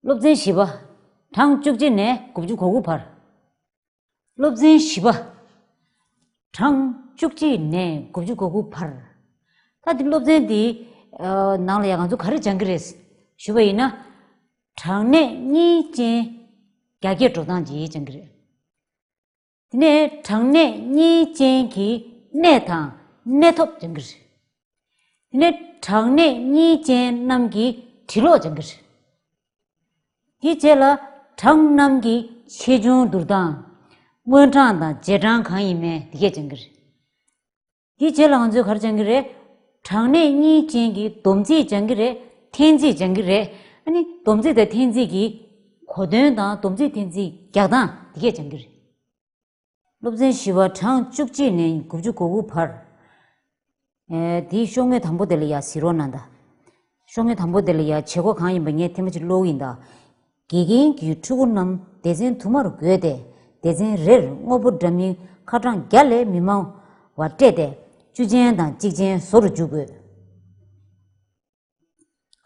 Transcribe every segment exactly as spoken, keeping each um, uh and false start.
སློབ་ཚན་བཞི་པ། གྲངས་བཅུ་གཅིག་ནས་དགུ་བཅུ་གོ་དགུ་བར། སློབ་ཚན་བཞི་པ། གྲངས་བཅུ་གཅིག་ནས་དགུ་བཅུ་གོ་དགུ་བར། ད་འདི་སློབ་ཚན་འདི་ནང་ལ་ཡང་ང་ཚོ་ག་རེ་སྦྱང་གི་རེད་ཞུ་བ་ཡིན་ན། གྲངས་གནས་གཉིས་ཅན་རྒྱ་སྐྱེད་འགྲོ་སྟངས་ཅིག་སྦྱང་གི་རེད། དེ་ནས་གྲངས་གནས་གཉིས་ཅན་གྱི་གནས་དང་གནས་ཐོབ་སྦྱང་གི་རེད། དེ་ནས་གྲངས་གནས་གཉིས་ཅན་རྣམས་ཀྱི་འབྲི་ཀློག་སྦྱང་གི་རེད། དེའི་རྗེས་ལ་གྲངས་རྣམས་ཀྱི་ཆེ་ཆུང་བསྡུར་སྟངས། དངོས་གྲངས་དང་རྗེས་གྲངས་གང་ཡིན་མིན་དེ་གས་སྦྱང་གི་རེད། དེའི་རྗེས་ལ་ང་ཚོས་ག་རེ་སྦྱང་གི་རེད། གྲངས་གནས་གཉིས་ཅན་གྱི་སྡོམ་རྩིས་སྦྱང་གི་རེད། འཐེན་རྩིས་སྦྱང་གི་རེད། ཨ་ནི་སྡོམ་རྩིས་དང་འཐེན་རྩིས་ཀྱི་གོ་དོན་དང་སྡོམ་རྩིས་འཐེན་རྩིས་རྒྱག་སྟངས་དེ་གས་སྦྱང་གི་རེད། སློབ་ཚན་བཞི་པ་གྲངས་བཅུ་གཅིག་ནས་དགུ་བཅུ་གོ་དགུ་བར། ཨེ། དེའི་ཤོག་ངོས་དང་པོ་དེ་ལ་ཡ་གཟིགས་རོགས་གནང་དང་། ཤོག་ངོས་དང་པོ་དེ་ལ་ཡ་བྱེད་སྒོ་གང་ཡིན་པ་ངས་ཐེངས་མ་གཅིག་ཀློག་གི་ཡིན་ད། དགེ་རྒན་གྱིས་ཕྲུ་གུ་རྣམས་སྡེ་ཚན་དུ་མར་བགོས་ཏེ། སྡེ་ཚན་རེར་དངོས་པོ་འདྲ་མིན་ཁ་གྲངས་བརྒྱ་ལས་མི་མང་བ་སྤྲད་དེ། བཅུ་ཅན་དང་གཅིག་ཅན་བཟོ་རུ་འཇུག་དགོས།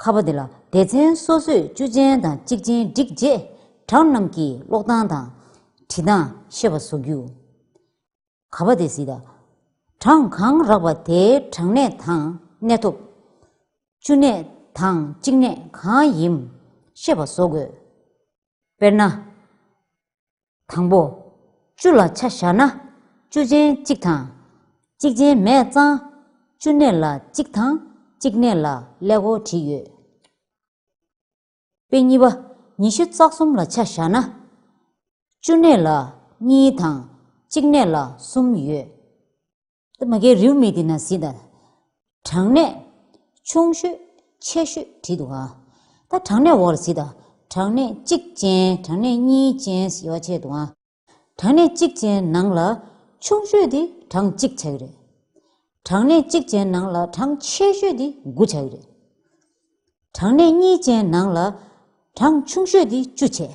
ཁ་པ་འདི་ལ་སྡེ་ཚན་སོ་སོས་བཅུ་ཅན་དང་གཅིག་ཅན་བསྒྲིགས་རྗེས། གྲངས་རྣམས་ཀྱི་ཀློག་སྟངས་དང་། བྲིས་སྟངས་ཤེས་པ་བཟོ་རྒྱུ། ཁ་པ་དེ་གཟིགས་དང་། གྲངས་གང་རག་པ་དེའི་གྲངས་གནས་དང་གནས་ཐོབ། བཅུ་གནས་དང་གཅིག་གནས་གང་ཡིན་ཤེས་པ་བཟོ་དགོས། དཔེར་ན། དང་པོ། བཅུ་ལ་ཆ་བཞག་ན། བཅུ་ཅན་གཅིག་དང་། གཅིག་ཅན་མེད་ཙང་། བཅུ་གནས་ལ་གཅིག་དང་གཅིག་གནས་ལ་ཀླད་ཀོར་བྲིས་ཡོད། དཔེ་གཉིས་པ། ཉི་ཤུ་རྩ་གསུམ་ལ་ཆ་བཞག་ན། བཅུ་གནས་ལ་གཉིས་དང་གཅིག་གནས་ལ་གསུམ་ཡོད། ད་མ་གིའི་རེའུ་མིག་འདི་ན་གཟིགས་དང་། གྲངས་གནས་ཆུང་ཤོས་ཆེ་ཤོས་བྲིས་འདུག་ག། ད་གྲངས་གནས་འོག་ལ་གཟིགས་དང་། གྲངས་གནས་གཅིག་ཅན། གྲངས་གནས་གཉིས་ཅན་ཟེར་བ་བྱས་འདུག་ག། གྲངས་གནས་གཅིག་ཅན་ནང་ལ་ཆུང་ཤོས་དེ་གྲངས་གཅིག་ཆགས་ཀྱི་རེད། གྲངས་གནས་གཅིག་ཅན་ནང་ལ་གྲངས་ཆེ་ཤོས་དེ་དགུ་ཆགས་ཀྱི་རེད། གྲངས་གནས་གཉིས་ཅན་ནང་ལ་གྲངས་ཆུང་ཤོས་དེ་བཅུ་བྱས།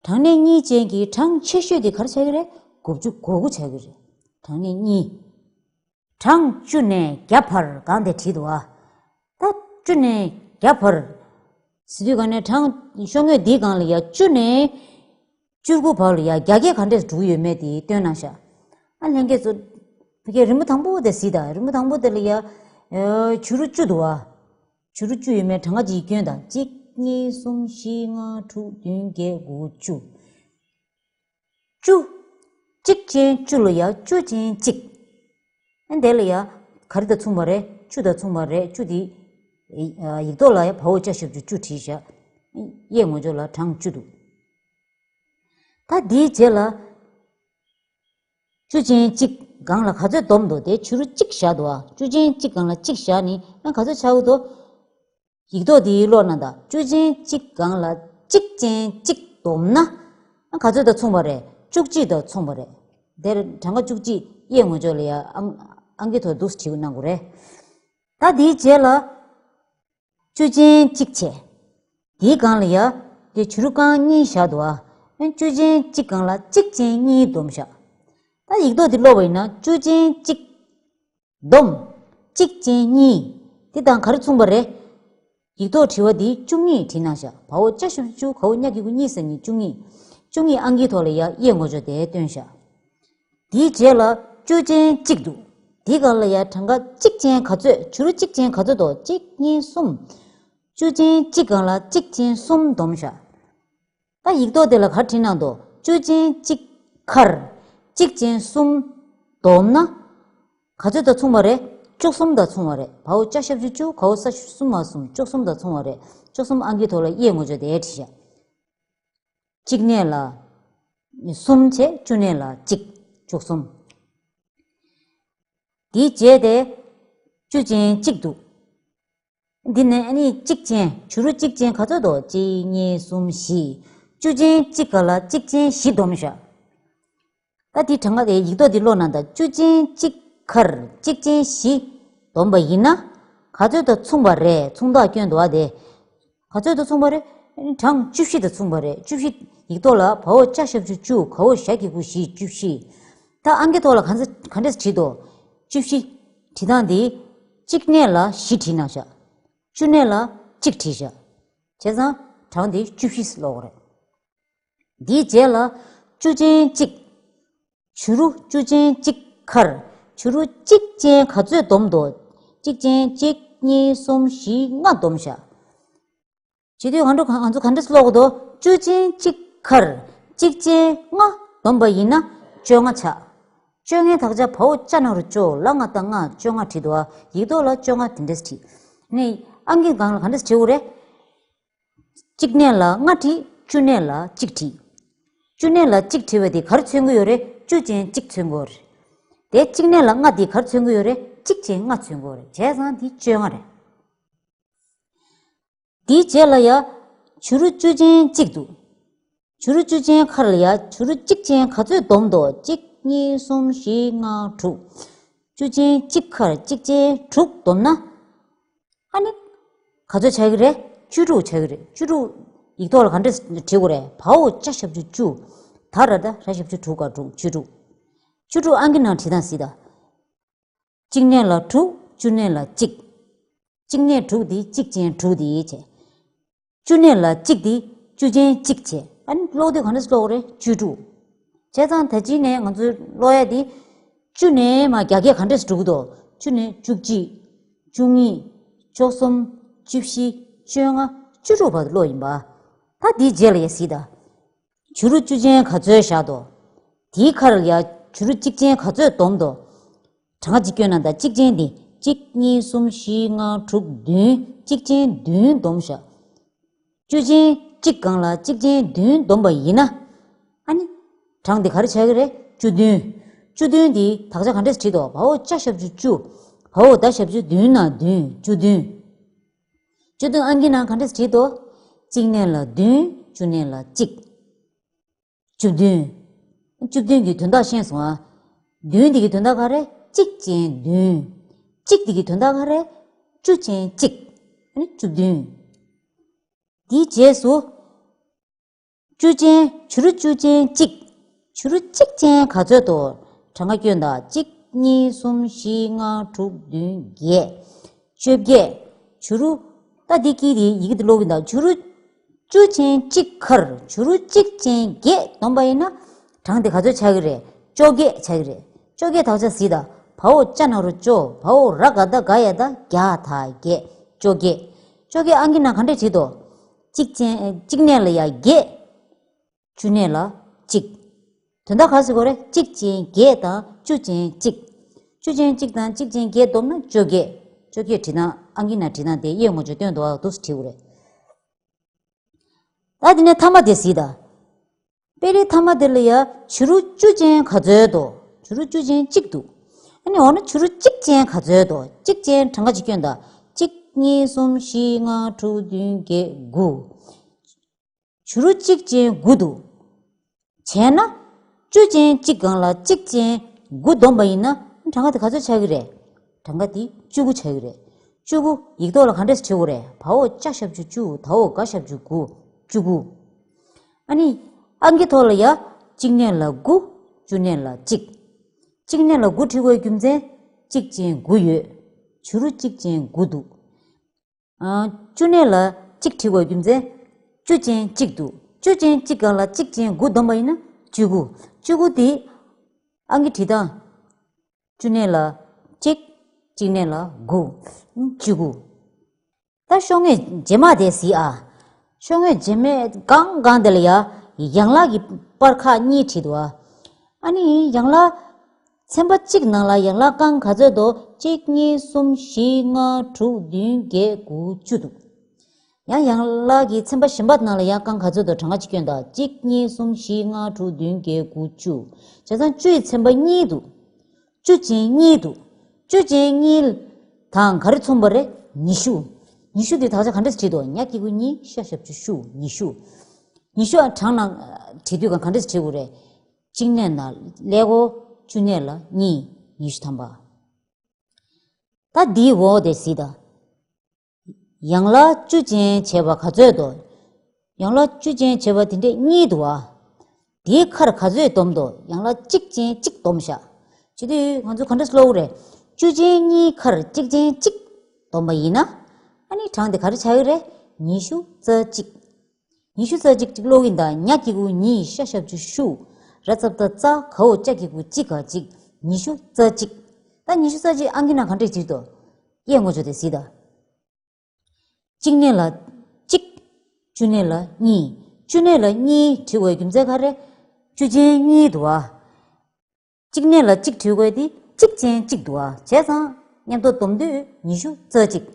གྲངས་གནས་གཉིས་ཅན་གྱི་གྲངས་ཆེ་ཤོས་དེ་ག་རེ་ཆགས་ཀྱི་རེད། དགུ་བཅུ་གོ་དགུ་ཆགས་ཀྱི་རེད། གྲངས་གནས་གཉིས། གྲངས་བཅུ་ནས་བརྒྱ་བར་སྒང་དེ་བྲིས་འདུག་ག། ད་བཅུ་ནས་བརྒྱ་བར་ཟེར་དུས་ག་ནས་གྲངས་ཤོག་ངོས་འདིའི་སྒང་ལ་ཡ་བཅུ་ནས་བཅུ་དགུ་བར་ལ་ཡ་རྒྱ་སྐྱེད་ག་འདྲས་འགྲོ་གི་ཡོད་མེད་དེ་སྟོན་གནང་ཤག། ཨ་ལྷན་རྒྱས་ཚོ། ཕ་གིའི་རི་མོ་དང་པོ་དེ་གཟིགས་དང་། རི་མོ་དང་པོ་དེ་ལ་ཡ། ཨེ། བྱུ་རུ་བཅུ་འདུག་ག། བྱུ་རུ་བཅུ་ཡོད་མེད་གྲངས་ཀ་ཅིག་སྐྱོན་དང་། གཅིག་གཉིས། གསུམ། བཞི། ལྔ། དྲུག་བདུན། བརྒྱད། དགུ། བཅུ། བཅུ། གཅིག་ཅན་བཅུ་ལ་ཡ་བཅུ་ཅན་གཅིག། ཨ་དེ་ལ་ཡ་ག་རེ་དང་མཚུངས་པ་རེད། བཅུ་དང་མཚུངས་པ་རེད། བཅུ་དེ་ཡིག་ཐོག་ལ་ཡ་བ་འོག་ཅ་ཞབས་ཀྱུ་བཅུ་བྲིས་བཞག། གཡས་ངོས་ཕྱོགས་ལ་གྲངས་བཅུ་འདུག། ད་དེའི་རྗེས་ལ། བཅུ་ཅན་གཅིག་སྒང་ལ་ག་ཚོད་བསྡོམས་འདུག་དེ་བྱུ་རུ་གཅིག་བཞག་འདུག་ག། བཅུ་ཅན་གཅིག་སྒང་ལ་གཅིག་བཞག་ནི་ཨ་ག་ཚོད་ཆགས་ཀྱི་འདུག། ཡིག་ཐོག་འདི་ཀློག་གནང་དང་། བཅུ་ཅན་གཅིག་སྒང་ལ་གཅིག་ཅན་གཅིག་བསྡོམས་ན། ཨ་ག་ཚོད་དང་མཚུངས་པ་རེད། བཅུ་གཅིག་དང་མཚུངས་པ་རེད། དེར་གྲངས་ཀ་བཅུ་གཅིག་གཡས་ངོས་ཕྱོགས་ལ་ཡ་ཨང་ཨང་ཀི་ཐོག་འདུག་སེ་བྲིས་གནང་དགོས་རེད། ད་དེའི་རྗེས་ལ། བཅུ་ཅན་གཅིག་བྱས། དེའི་སྒང་ལ་ཡ། དེ་བྱུ་རུ་རྐང་གཉིས་བཞག་འདུག་ག། ཨ་བཅུ་ཅན་གཅིག་སྒང་ལ་གཅིག་ཅན་གཉིས་བསྡོམས་བཞག། ད་ཡིག་ཐོག་འདི་ཀློག་པ་ཡིན་ན་བཅུ་ཅན་གཅིག་བསྡོམས། གཅིག་ཅན་གཉིས། དེ་དང་ག་རེ་མཚུངས་པ་རེད། ཡིག་ཐོག་དྲི་བ་འདི་བཅུ་གཉིས་བྲིས་གནང་བཞག། བ་འོག་ཅ་ཞབས་ཀྱུ་བཅུ། ག་འོག་ཉ་གི་གུ་གཉིས་ཟེར་ནི་བཅུ་གཉིས། བཅུ་གཉིས་ཨང་ཀིའི་ཐོག་ལ་ཡ་གཡས་ངོས་ཕྱོགས་དེ་སྟོན་བཞག། དེའི་རྗེས་ལ་བཅུ་ཅན་གཅིག་འདུག། དེའི་སྒང་ལ་ཡ་གྲངས་ཀ་གཅིག་ཅན་ག་ཚོད། བྱུ་རུ་གཅིག་ཅན་ག་ཚོད་འདུག། གཅིག་གཉིས་གསུམ། བཅུ་ཅན་གཅིག་སྒང་ལ་གཅིག་ཅན་གསུམ་བསྡོམས་བཞག། ད་ཡིག་ཐོག་དེ་ལ་ག་རེ་བྲིས་གནང་འདུག། བཅུ་ཅན་གཅིག་ཁར་གཅིག་ཅན་གསུམ་བསྡོམས་ན། ག་ཚོད་དང་མཚུངས་པ་རེད། བཅུ་གསུམ་དང་མཚུངས་པ་རེད། བ་འོག་ཅ་ཞབས་ཀྱུ་བཅུ། ག་འོག་ས་ཞབས་ཀྱུ་གསུམ་མ་གསུམ། བཅུ་གསུམ་དང་མཚུངས་པ་རེད། བཅུ་གསུམ་ཨང་ཀིའི་ཐོག་ལ་གཡས་ངོས་ཕྱོགས་དེ་བྲིས་བཞག། གཅིག་གནས་ལ་གསུམ་བྱས། བཅུ་གནས་ལ་གཅིག། བཅུ་གསུམ། དེའི་རྗེས་དེ་བཅུ་ཅན་གཅིག་འདུག། འདི་ནས་ཨ་ནི་གཅིག་ཅན། བྱུ་རུ་གཅིག་ཅན་ག་ཚོད་འདུག། གཅིག་གཉིས་གསུམ་བཞི། བཅུ་ཅན་གཅིག་སྒང་ལ་གཅིག་ཅན་བཞི་བསྡོམས་བཞག། ད་འདི་གྲངས་ཀ་དེ་ཡིག་ཐོག་འདི་ཀློག་གནང་དང་། བཅུ་ཅན་གཅིག་ཁར་གཅིག་ཅན་བཞི་བསྡོམས་པ་ཡིན་ན། ག་ཚོད་དང་མཚུངས་པ་རེད། མཚུངས་རྟགས་སྐྱོན་འདུག་པ་དེ། ག་ཚོད་དང་མཚུངས་པ་རེད། གྲངས་བཅུ་བཞི་དང་མཚུངས་པ་རེད། བཅུ་བཞི། ཡིག་ཐོག་ལ་བ་འོག་ཅ་ཞབས་ཀྱུ་བཅུ། ག་འོག་ཞ་གི་གུ་བཞི། བཅུ་བཞི། ད་ཨང་ཀི་ཐོག་ལ་ག་ཚོད་ག་འདྲས་བྲིས་འདུག། བཅུ་བཞི། བྲིས་སྟངས་འདི། གཅིག་གནས་ལ་བཞི་བྲིས་གནང་བཞག། བཅུ་གནས་ལ་གཅིག་བྲིས་བཞག། བྱས་ཙང་ གྲངས་དེ་བཅུ་བཞི་ཀློག་དགོས་རེད། དེའི་རྗེས་ལ་བཅུ་ཅན་གཅིག་བྱུ་རུ་བཅུ་ཅན་གཅིག་ཁར་བྱུ་རུ་གཅིག་ཅན་ག་ཚོད་བསྡོམས་འདུག་གཅིག་ཅན་གཅིག་གཉིས་གསུམ་བཞི་ལྔ་བསྡོམས་བཞག་བྱེད་དུས་ང་ཚོ་ག་ང་ཚོ་ག་འདྲས་ཀློག་གི་འདུག་བཅུ་ཅན་གཅིག་ཁར་གཅིག་ཅན་ལྔ་བསྡོམས་པ་ཡིན་ན་བཅོ་ལྔ་ཆགས། བཅོ་ལྔའི་དག་ཆ་བའོ་ཅ་ན་རོ་བཅོ་ལ་ང་ད་ལྔ་བཅོ་ལྔ་བྲིས་འདུག་ཨ། ཡིག་ཐོག་ལ་བཅོ་ལྔ་དེ་འདྲས་བྲིས། ནས་ཨང་ཀི་སྒང་ལ་ག་འདྲས་བྲིས་དགོས་རེད། གཅིག་གནས་ལ་ལྔ་བྲིས། བཅུ་གནས་ལ་གཅིག་བྲིས། བཅུ་གནས་ལ་གཅིག་བྲིས་པ་དེ་ག་རེ་མཚོན་གྱི་ཡོད་རེད། བཅུ་ཅན་གཅིག་མཚོན་གྱི་ཡོད་རེད། དེ་གཅིག་གནས་ལ་ལྔ་དེ་ག་རེ་མཚོན་གྱི་ཡོད་རེད། གཅིག་ཅན་ལྔ་མཚོན་གྱི་ཡོད་རེད། བྱས་ཙང་དེ་བཅོ་ལྔ་རེད། དེའི་རྗེས་ལ་ཡ། བྱུ་རུ་བཅུ་ཅན་གཅིག་འདུག་བྱུ་རུ་བཅུ་ཅན་ཁར་ལ་ཡ་བྱུ་རུ་གཅིག་ཅན་ག་ཚོད་བསྡོམས་འདུག་གཅིག་གཉིས་གསུམ་བཞི་ལྔ་དྲུག་བཅུ་ཅན་གཅིག་ཁར་གཅིག་ཅན་དྲུག་བསྡོམས་ན། ཨ་ནི། ག་ཚོད་ཆགས་ཀྱི་རེད། བཅུ་དྲུག་ཆགས་ཀྱི་རེད། བཅུ་དྲུག་ཡིག་ཐོག་ལ་ག་འདྲས་བྲིས་དགོས་རེད། བའོ་ཅ་ཞབས་ཀྱུ་བཅུ། ད་ར་ད་ར་ཞབས་ཀྱུ་དྲུག་ག་དྲུག་བཅུ་དྲུག་བཅུ་དྲུག་ཨང་ཀི་ནང་བྲིས་སྟངས་གཟིགས་དང་། གཅིག་གནས་ལ་དྲུག་བཅུ་གནས་ལ་གཅིག་གཅིག་གནས་དྲུག་དེ་གཅིག་ཅན་དྲུག་དེ་བྱས། བཅུ་གནས་ལ་གཅིག་དེ་བཅུ་ཅན་གཅིག་བྱས། ཨ་ནི་ཀློག་དུས་ག་འདྲས་ཀློག་རེད། བཅུ་དྲུག་བྱས་ཙང་ད་ཅི་ནས་ང་ཚོའི་ཀློག་ཡ་དེ། བཅུ་ནས་མར་རྒྱ་སྐྱེད་ག་འདྲས་འགྲོ་གི་འདུག་བཅུ་ནས་བཅུ་གཅིག་བཅུ་གཉིས། བཅུ་གསུམ། བཅུ་བཞི། བཅོ་ལྔ། བཅུ་དྲུག་བར་དུ་ཀློག་ཡིན་པ། ད་དེའི་རྗེས་ལ་ཡ་གཟིགས་དང་། བྱུ་རུ་བཅུ་ཅན་ག་ཚོད་བཞག་འདུག་དེའི་ཁར་ཡ་བྱུ་རུ་གཅིག་ཅན་ག་ཚོད་བསྡོམས་འདུག་གྲངས་ཀ་གཅིག་བསྐྱོན་ན་ད་གཅིག་ཅན་དེ་གཅིག་གཉིས་གསུམ་བཞི་ལྔ་དྲུག་བདུན། གཅིག་ཅན་བདུན་བསྡོམས་བཞག་བཅུ་ཅན་གཅིག་སྒང་ལ་གཅིག་ཅན་བདུན་བསྡོམས་པ་ཡིན་ན། ཨ་ནི། གྲངས་དེ་ག་རེ་ཆགས་ཀྱི་རེད། བཅུ་བདུན། བཅུ་བདུན་དེ་དག་ཆ་ག་འདྲས་བྲིས་འདུག་བའོ་ཅ་ཞབས་ཀྱུ་བཅུ། བའོ་ད་ཞབས་ཀྱུ་བདུན་ན་བདུན། བཅུ་བདུན། བཅུ་བདུན་ཨང་ཀི་ནང་ག་འདྲས་བྲིས་འདུག་གཅིག་གནས་ལ་བདུན། བཅུ་གནས་ལ་གཅིག་བཅུ་བདུན། བཅུ་བདུན་གྱི་དོན་དག་ཤེས་སོང་ཨ། བདུན་འདི་གི་དོན་དག་ག་རེ། གཅིག་ཅན་བདུན། གཅིག་འདི་གི་དོན་དག་ག་རེ། བཅུ་ཅན་གཅིག་ཨ་ནི་བཅུ་བདུན། དེའི་རྗེས་སུ། བཅུ་ཅན། བྱུ་རུ་བཅུ་ཅན་གཅིག་བྱུ་རུ་གཅིག་ཅན་ག་ཚོད་འདུག་གྲངས་ཀ་བསྐྱོན་དང་། གཅིག་གཉིས་གསུམ་བཞི་ལྔ་དྲུག་བདུན་བརྒྱད། བཅོ་བརྒྱད། བྱུ་རུ། ད་འདི་ཀི་དེ་ཡི་གེ་དེ་ཀློག་གི་འདུག་བྱུ་རུ་བཅུ་ཅན་གཅིག་ཁར་བྱུ་རུ་གཅིག་ཅན་བརྒྱད་བསྡོམས་པ་ཡིན་ན། གྲངས་དེ་ག་ཚོད་ཆགས་ཀྱི་རེད། བཅོ་བརྒྱད་ཆགས་ཀྱི་རེད། བཅོ་བརྒྱད་དག་ཆ་གཟིགས་དང་། བའོ་ཅ་ན་རོ་བཅོ། བའོ་ར་ག་ད་ག་ཡ་ད་བརྒྱ་ད་བརྒྱད། བཅོ་བརྒྱད། བཅོ་བརྒྱད་ཨང་ཀི་ནང་ག་འདྲས་བྲིས་འདུག་གཅིག་ཅན། གཅིག་གནས་ལ་ཡ་བརྒྱད། བཅུ་གནས་ལ་གཅིག་དོན་དག་ག་ཟེར་དགོས་རེད། གཅིག་ཅན་བརྒྱད་དང་བཅུ་ཅན་གཅིག་བཅུ་ཅན་གཅིག་དང་གཅིག་ཅན་བརྒྱད་བསྡོམས་ན་བཅོ་བརྒྱད། བཅོ་བརྒྱད་བྲིས་སྟངས་ཨང་ཀི་ནང་བྲིས་སྟངས་དེ་གཡས་ངོ་ཅོག་སྟོན་འདུག་ཨ། འདུག་སེ་བྲིས་དགོས་རེད། ད་དེ་ནས་ཐ་མ་དེ་གཟིགས་དང་། དཔེ་རིས་ཐ་མ་དེ་ལ་ཡ་བྱུ་རུ་བཅུ་ཅན་ག་ཚོད་འདུག་བྱུ་རུ་བཅུ་ཅན་གཅིག་འདུག་ཨ་ནི་འོ་ན་བྱུ་རུ་གཅིག་ཅན་ག་ཚོད་འདུག་གཅིག་ཅན་གྲངས་ཀ་གཅིག་བསྐྱོན་དང་། གཅིག་གཉིས་གསུམ་བཞི་ལྔ་དྲུག་བདུན་བརྒྱད་དགུ་བྱུ་རུ་གཅིག་ཅན་དགུ་འདུག་བྱས་ན། བཅུ་ཅན་གཅིག་སྒང་ལ་གཅིག་ཅན་དགུ་བསྡོམས་པ་ཡིན་ན་གྲངས་ཀ་དེ་ག་ཚོད་ཆགས་ཀྱི་རེད། གྲངས་ཀ་དེ་བཅུ་དགུ་ཆགས་ཀྱི་རེད། བཅུ་དགུ་ཡིག་ཐོག་ལ་ག་འདྲས་བྲིས་དགོས་རེད། བའོ་ཅ་ཞབས་ཀྱུ་བཅུ། དའོ་ག་ཞབས་ཀྱུ་དགུ། བཅུ་དགུ། ཨ་ནི། ཨང་ཀི་ཐོག་ལ་ཡ། གཅིག་གནས་ལ་དགུ། བཅུ་གནས་ལ་གཅིག་གཅིག་གནས་ལ་དགུ་བྲིས་དགོས་རྒྱུ་མཚན། གཅིག་ཅན་དགུ་ཡོད། བྱུ་རུ་གཅིག་ཅན་དགུ་འདུག་ཨ། བཅུ་གནས་ལ་གཅིག་བྲིས་དགོས་རྒྱུ་མཚན། བཅུ་ཅན་གཅིག་འདུག་བཅུ་ཅན་གཅིག་སྒང་ལ་གཅིག་ཅན་དགུ་བསྡོམས་པ་ཡིན་ན་བཅུ་དགུ། བཅུ་དགུ་དེ་ཨང་ཀི་བྲིས་སྟངས། བཅུ་གནས་ལ་གཅིག་གཅིག་གནས་ལ་དགུ། བཅུ་དགུ། ད་ཤོག་ངོས་རྗེས་མ་དེ་གཟིགས་ཨ། ཤོག་ངོས་རྗེས་མའི་སྒང་སྒང་དེ་ལ་ཡ། ཡན་ལག་གི་སྤར་ཁ་གཉིས་བྲིས་འདུག་ཨ། ཨ་ནི་ཡན་ལག་ཚན་པ་གཅིག་ནང་ལ་ཡན་ལག་རྐང་ག་ཚོད་འདུག་གཅིག་གཉིས་གསུམ་བཞི་ལྔ་དྲུག་བདུན་བརྒྱད་དགུ་བཅུ་འདུག་ཡང་ཡན་ལག་གི་ཚན་པ་གཞན་པ་ནང་ལ་ཡང་རྐང་ག་ཚོད་འདུག་གྲངས་ཀ་གཅིག་བསྐྱོན་དང་། གཅིག་གཉིས་གསུམ་བཞི་ལྔ་དྲུག་བདུན་བརྒྱད་དགུ་བཅུ། བྱས་ཙང་བཅུ་ཡི་ཚན་པ་གཉིས་འདུག་བཅུ་ཅན་གཉིས་འདུག་བཅུ་ཅན་གཉིས་དང་ག་རེ་མཚུངས་པ་རེད། ཉི་ཤུ། ཉི་ཤུ་དེ་དག་ཆ་ག་འདྲས་བྲིས་འདུག་ཉ་སྐྱིད་པོ་ཉི། ཤ་ཞབས་ཀྱུ་ཤུ། ཉི་ཤུ། ཉི་ཤུ་གྲངས་ནང་བྲིས་དུས་ག་འདྲས་བྲིས་དགོས་རེད། གཅིག་གནས་ན་ཀླད་ཀོར། བཅུ་གནས་ལ་གཉིས། ཉི་ཤུ་ཐམ་པ། ད་འདིའི་འོག་དེ་གཟིགས་དང་། ཡན་ལག་བཅུ་ཅན་བྱས་པ་ག་ཚོད་འདུག་ཡན་ལག་བཅུ་ཅན་བྱས་པ་དེ་འདྲས་གཉིས་འདུག་ཨ། དེའི་ཁར་ག་ཚོད་བསྡོམས་འདུག་ཡན་ལག་གཅིག་ཅན་གཅིག་བསྡོམས་བཞག་བྱེད་དུས་ང་ཚོ་ག་འདྲས་ཀློག་གི་རེད། བཅུ་ཅན་གཉིས་ཁར་གཅིག་ཅན་གཅིག་བསྡོམས་པ་ཡིན་ན། ཨ་ནི་གྲངས་དེ་ག་རེ་ཆགས་ཀྱི་རེད། ཉི་ཤུ་རྩ་གཅིག་ཉི་ཤུ་རྩ་གཅིག་ཅིག་ཀློག་གིན་གདའ། ཉ་གི་གུ་ཉི། ཤ་ཞབས་ཀྱུ་ཤུ། ར་ཙ་བཏགས་རྩ། ག་འོག་ཅ་གི་གུ་ཅི། ག་གཅིག། ཉི་ཤུ་རྩ་གཅིག། ད་ཉི་ཤུ་རྩ་གཅིག་ཨང་ཀི་ནང་ག་འདྲས་བྲིས་འདུག་ཡས་ངོ་ཅོག་དེ་གཟིགས་དང་། གཅིག་ནས་ལ་གཅིག། བཅུ་ནས་ལ་གཉིས། བཅུ་ནས་ལ་གཉིས་བྲིས་དགོས་རྒྱུ་མཚན་ག་རེ། བཅུ་ཅན་གཉིས་འདུག་བ། གཅིག་ནས་ལ་གཅིག་བྲིས་དགོས་དེ་གཅིག་ཅན་གཅིག་འདུག་བ། བྱས་ཙང་མཉམ་དུ་བསྡོམས་དུས་ཉི་ཤུ་རྩ་གཅིག།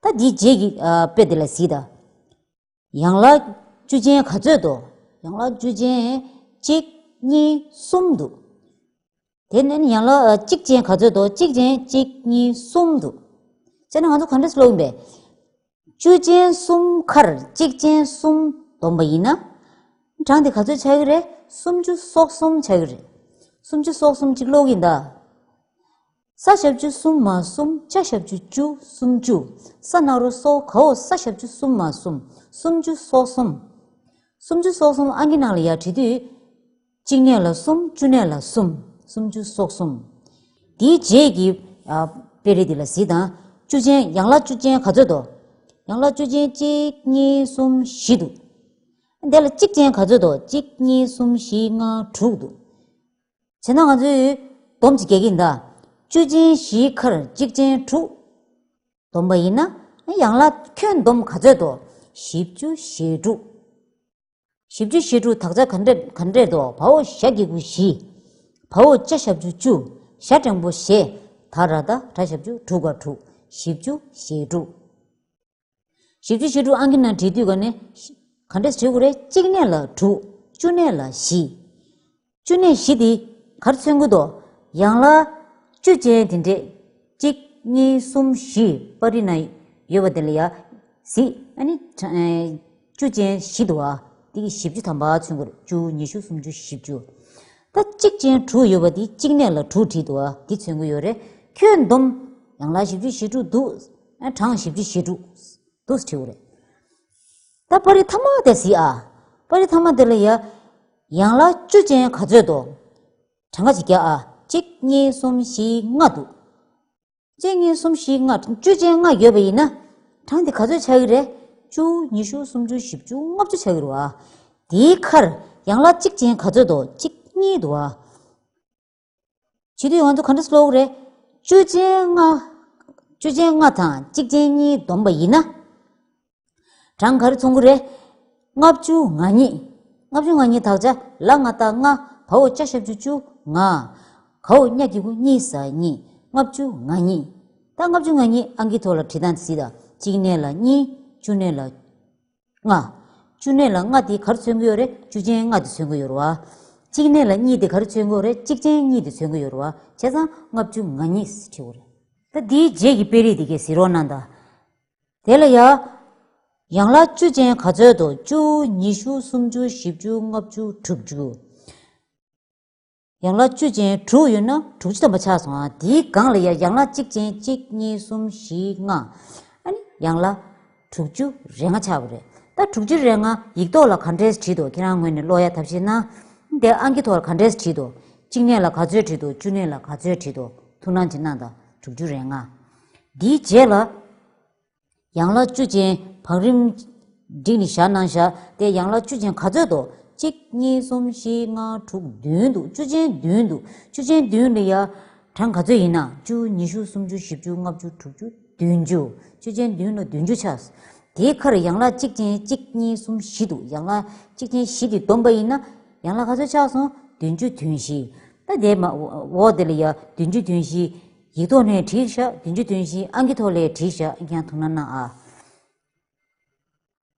ད་འདིའི་རྗེས་ཀྱི་ཨ་དཔེ་དེ་ལ་གཟིགས་དང་། ཡང་ལ་བཅུ་ཅན་ག་ཚོད་འདུག་ཡང་ལ་བཅུ་ཅན་གཅིག་གཉིས་གསུམ་འདུག་དེ་ནས་ཡང་ལ་ཨ་གཅིག་ཅན་ག་ཚོད་འདུག་གཅིག་ཅན་གཅིག་གཉིས་གསུམ་འདུག་བྱས་ན་ང་ཚོ་ག་འདྲས་ཀློག་ཡིན་པས། བཅུ་ཅན་གསུམ་ཁར་གཅིག་ཅན་གསུམ་བསྡོམས་པ་ཡིན་ན། གྲངས་དེ་ག་ཚོད་ཆགས་ཀྱི་རེད། སུམ་ཅུ་སོ་གསུམ་ཆགས་ཀྱི་རེད། སུམ་ཅུ་སོ་གསུམ་ཅིག་ཀློག་གིན་གདའ། ས་ཞབས་ཀྱུ་གསུམ་མ་གསུམ། ཅ་ཞབས་ཀྱུ་ཅུ། སུམ་ཅུ། ས་ན་རོ་སོ། ག་འོག་ས་ཞབས་ཀྱུ་གསུམ་མ་གསུམ། སུམ་ཅུ་སོ་གསུམ། སུམ་ཅུ་སོ་གསུམ་ཨང་ཀི་ནང་ལ་ཡར་བྲིས་དུས། གཅིག་ནས་ལ་གསུམ། བཅུ་ནས་ལ་གསུམ། སུམ་ཅུ་སོ་གསུམ། དེའི་རྗེས་ཀྱི་ཨ་དཔེ་རིས་འདི་ལ་གཟིགས་དང་། བཅུ་ཅན་ཡང་ལ་བཅུ་ཅན་ག་ཚོད་འདུག་ཡང་ལ་བཅུ་ཅན་གཅིག་གཉིས་གསུམ་བཞི་འདུག་དེ་ལ་གཅིག་ཅན་ག་ཚོད་འདུག་གཅིག་གཉིས་གསུམ་བཞི་ལྔ་དྲུག་འདུག་བྱས་ན་ང་ཚོས་སྡོམ་ཅིག་རྒྱག་གི་ཡིན་ད། བཅུ་ཅན་བཞི་ཁར་གཅིག་ཅན་དྲུག་བསྡོམས་པ་ཡིན་ན། ཡང་ལ་ཁྱོན་བསྡོམས་ག་ཚོད་འདུག་བཞི་བཅུ་ཞེ་དྲུག་བཞི་བཅུ་ཞེ་དྲུག་དག་ཆ་ག་འདྲས་ག་འདྲས་འདུག་བ་འོག་ཞ་གི་གུ་བཞི། བ་འོག་ཅ་ཞབས་ཀྱུ་བཅུ། ཞ་འགྲེང་བུ་ཞེ། ད་ར་ད་དྲ་ཞབས་ཀྱུ་དྲུག་ག་དྲུག་བཞི་བཅུ་ཞེ་དྲུག་བཞི་བཅུ་ཞེ་དྲུག་ཨང་ཀི་ནང་བྲིས་དུས་ག་ནས་ག་འདྲས་བྲིས་དགོས་རེད། གཅིག་ནས་ལ་དྲུག་བཅུ་ནས་ལ་བཞི། བཅུ་ནས་བཞི་དེ་ག་རེ་མཚོན་གྱི་འདུག་ཡང་ལ་བཅུ་ཅན་དེ་འདྲས་གཅིག་གཉིས་གསུམ་བཞི་པར་རིས་ན་ཡོད་པ་དེ་ལ་ཡ་གཟིགས། ཨ་ནི་གྲ- ཨེ་བཅུ་ཅན་བཞི་འདུག་བ། དེ་གི་བཞི་བཅུ་ཐམ་པ་མཚོན་གྱི་རེད། བཅུ། ཉི་ཤུ། སུམ་ཅུ། བཞི་བཅུ། ད་གཅིག་ཅན་དྲུག་ཡོད་པ་དེ་གཅིག་ནས་ལ་དྲུག་བྲིས་འདུག་བ། དེ་མཚོན་གྱི་ཡོད་རེད། ཁྱོན་བསྡོམས་ཡང་ལ་བཞི་བཅུ་ཞེ་དྲུག་འདུག་ཨ་གྲངས་བཞི་བཅུ་ཞེ་དྲུག་འདུག་བྲིས་དགོས་རེད། ད་པར་རིས་མཐའ་མ་དེ་གཟིགས་ཨ། པར་རིས་མཐའ་མ་དེ་ལ་ཡ། ཡང་ལ་བཅུ་ཅན་ག་ཚོད་འདུག་གྲངས་ཀ་ཅིག་རྒྱག་ཨ། གཅིག་གཉིས་གསུམ་བཞི་ལྔ་འདུག་གཅིག་གཉིས་གསུམ་བཞི་ལྔ། བཅུ་ཅན་ལྔ་ཡོད་པ་ཡིན་ན། གྲངས་དེ་ག་ཚོད་ཆགས་ཀྱི་རེད། བཅུ། ཉི་ཤུ། སུམ་ཅུ། བཞི་བཅུ། ལྔ་བཅུ་ཆགས་ཀྱི་རེད་བ། དེའི་ཁར་ཡང་ལ་གཅིག་ཅན་ག་ཚོད་འདུག་གཅིག་གཉིས་འདུག་བ། བྱེད་དུས་ང་ཚོ་ག་འདྲ་ཀློག་གི་རེད། བཅུ་ཅན་ལྔ། བཅུ་ཅན་ལྔ་དང་གཅིག་ཅན་གཉིས་བསྡོམས་པ་ཡིན་ན། གྲངས་ག་རེ་མཚོན་གྱི་རེད། ལྔ་བཅུ་ང་གཉིས། ལྔ་བཅུ་ང་གཉིས་དག་ཆ་ལ་ང་བཏགས་ལྔ། བ་འོག་ཅ་ཞབས་ཀྱུ་བཅུ། ང་། ག་འོག་ཉ་གི་གུ་གཉིས་ས་གཉིས། ལྔ་བཅུ་ང་གཉིས། ད་ལྔ་བཅུ་ང་གཉིས་ཨང་ཀི་ཐོག་ལ་བྲིས་སྟངས་གཟིགས་དང་། གཅིག་ནས་ལ་གཉིས། བཅུ་ནས་ལ་ལྔ། བཅུ་ནས་ལ་ལྔ་དེ་ག་རེ་མཚོན་གྱི་ཡོད་རེད། བཅུ་ཅན་ལྔ་དེ་མཚོན་གྱི་ཡོད་རེད་བ། གཅིག་ནས་ལ་གཉིས་དེ་ག་རེ་མཚོན་གྱི་ཡོད་རེད། གཅིག་ཅན་གཉིས་དེ་མཚོན་གྱི་ཡོད་རེད་བ། བྱས་ཙང་ལྔ་བཅུ་ང་གཉིས་ཟེར་བྲིས་དགོས་རེད། ད་དེའི་རྗེས་ཀྱི་དཔེ་རིས་དེ་གས་གཟིགས་རོགས་གནང་དང་། དེ་ལ་ཡ། ཡང་ལ་བཅུ་ཅན་ག་ཚོད་འདུག་བཅུ། ཉི་ཤུ། སུམ་ཅུ། བཞི་བཅུ། ལྔ་བཅུ། དྲུག་ཅུ། ཡང་ལ་བཅུ་ཅན་དྲུག་ཡོད་ན་དྲུག་ཅུ་ཐམ་པ་ཆགས་སོང་ཨ། དེའི་སྒང་ལ་ཡ་ཡང་ལ་གཅིག་ཅན་གཅིག་གཉིས་གསུམ་བཞི་ལྔ། ཨ་ནི་ཡང་ལ་དྲུག་ཅུ་རེ་ལྔ་ཆགས་པ་རེད། ད་དྲུག་ཅུ་རེ་ལྔ་ཡིག་ཐོག་ལ་ག་འདྲས་བྲིས་འདུག་ཁྱེད་རང་ངོས་ནས་ཀློག་ཡ་ཐབས་ཤེས་གནང་། དེ་ཨང་ཀི་ཐོག་ལ་ག་འདྲས་བྲིས་འདུག་གཅིག་ནས་ལ་ག་ཚོད་བྲིས་འདུག་བཅུ་ནས་ལ་ག་ཚོད་བྲིས་འདུག་ཐུགས་སྣང་ཅིག་གནང་དང་། དྲུག་ཅུ་རེ་ལྔ། དེའི་རྗེས་ལ། ཡང་ལ་བཅུ་ཅན་བང་རིམ་བསྒྲིགས་ནས་བཞག་གནང་བཞག་དེ་ཡང་ལ་བཅུ་ཅན་ག་ཚོད་འདུག་གཅིག་གཉིས་གསུམ་བཞི་ལྔ་དྲུག་བདུན་འདུག་བཅུ་ཅན་བདུན་འདུག་བཅུ་ཅན་བདུན་ལ་ཡ། གྲངས་ག་ཚོད་ཡིན་ན། བཅུ། ཉི་ཤུ། སུམ་ཅུ། བཞི་བཅུ། ལྔ་བཅུ། དྲུག་ཅུ། བདུན་ཅུ། བཅུ་ཅན་བདུན་ལ་བདུན་ཅུ་ཆགས། དེའི་ཁར་ཡང་ལ་གཅིག་ཅན་གཅིག་གཉིས་གསུམ་བཞི་འདུག་ཡང་ལ་གཅིག་ཅན་བཞི་དེ་བསྡོམས་པ་ཡིན་ན། ཡང་ལ་ག་ཚོད་ཆགས་སོང་། བདུན་ཅུ་དོན་བཞི། ད་དེ་མ་འོག་དེ་ལ་ཡ་བདུན་ཅུ་དོན་བཞི། ཡིག་ཐོག་ནས་བྲིས་ཤག་བདུན་ཅུ་དོན་བཞི་ཨང་ཀི་ཐོག་ལ་བྲིས་ཤག་ཁྱེད་རང་ཐུགས་སྣང་གནང་ཨ།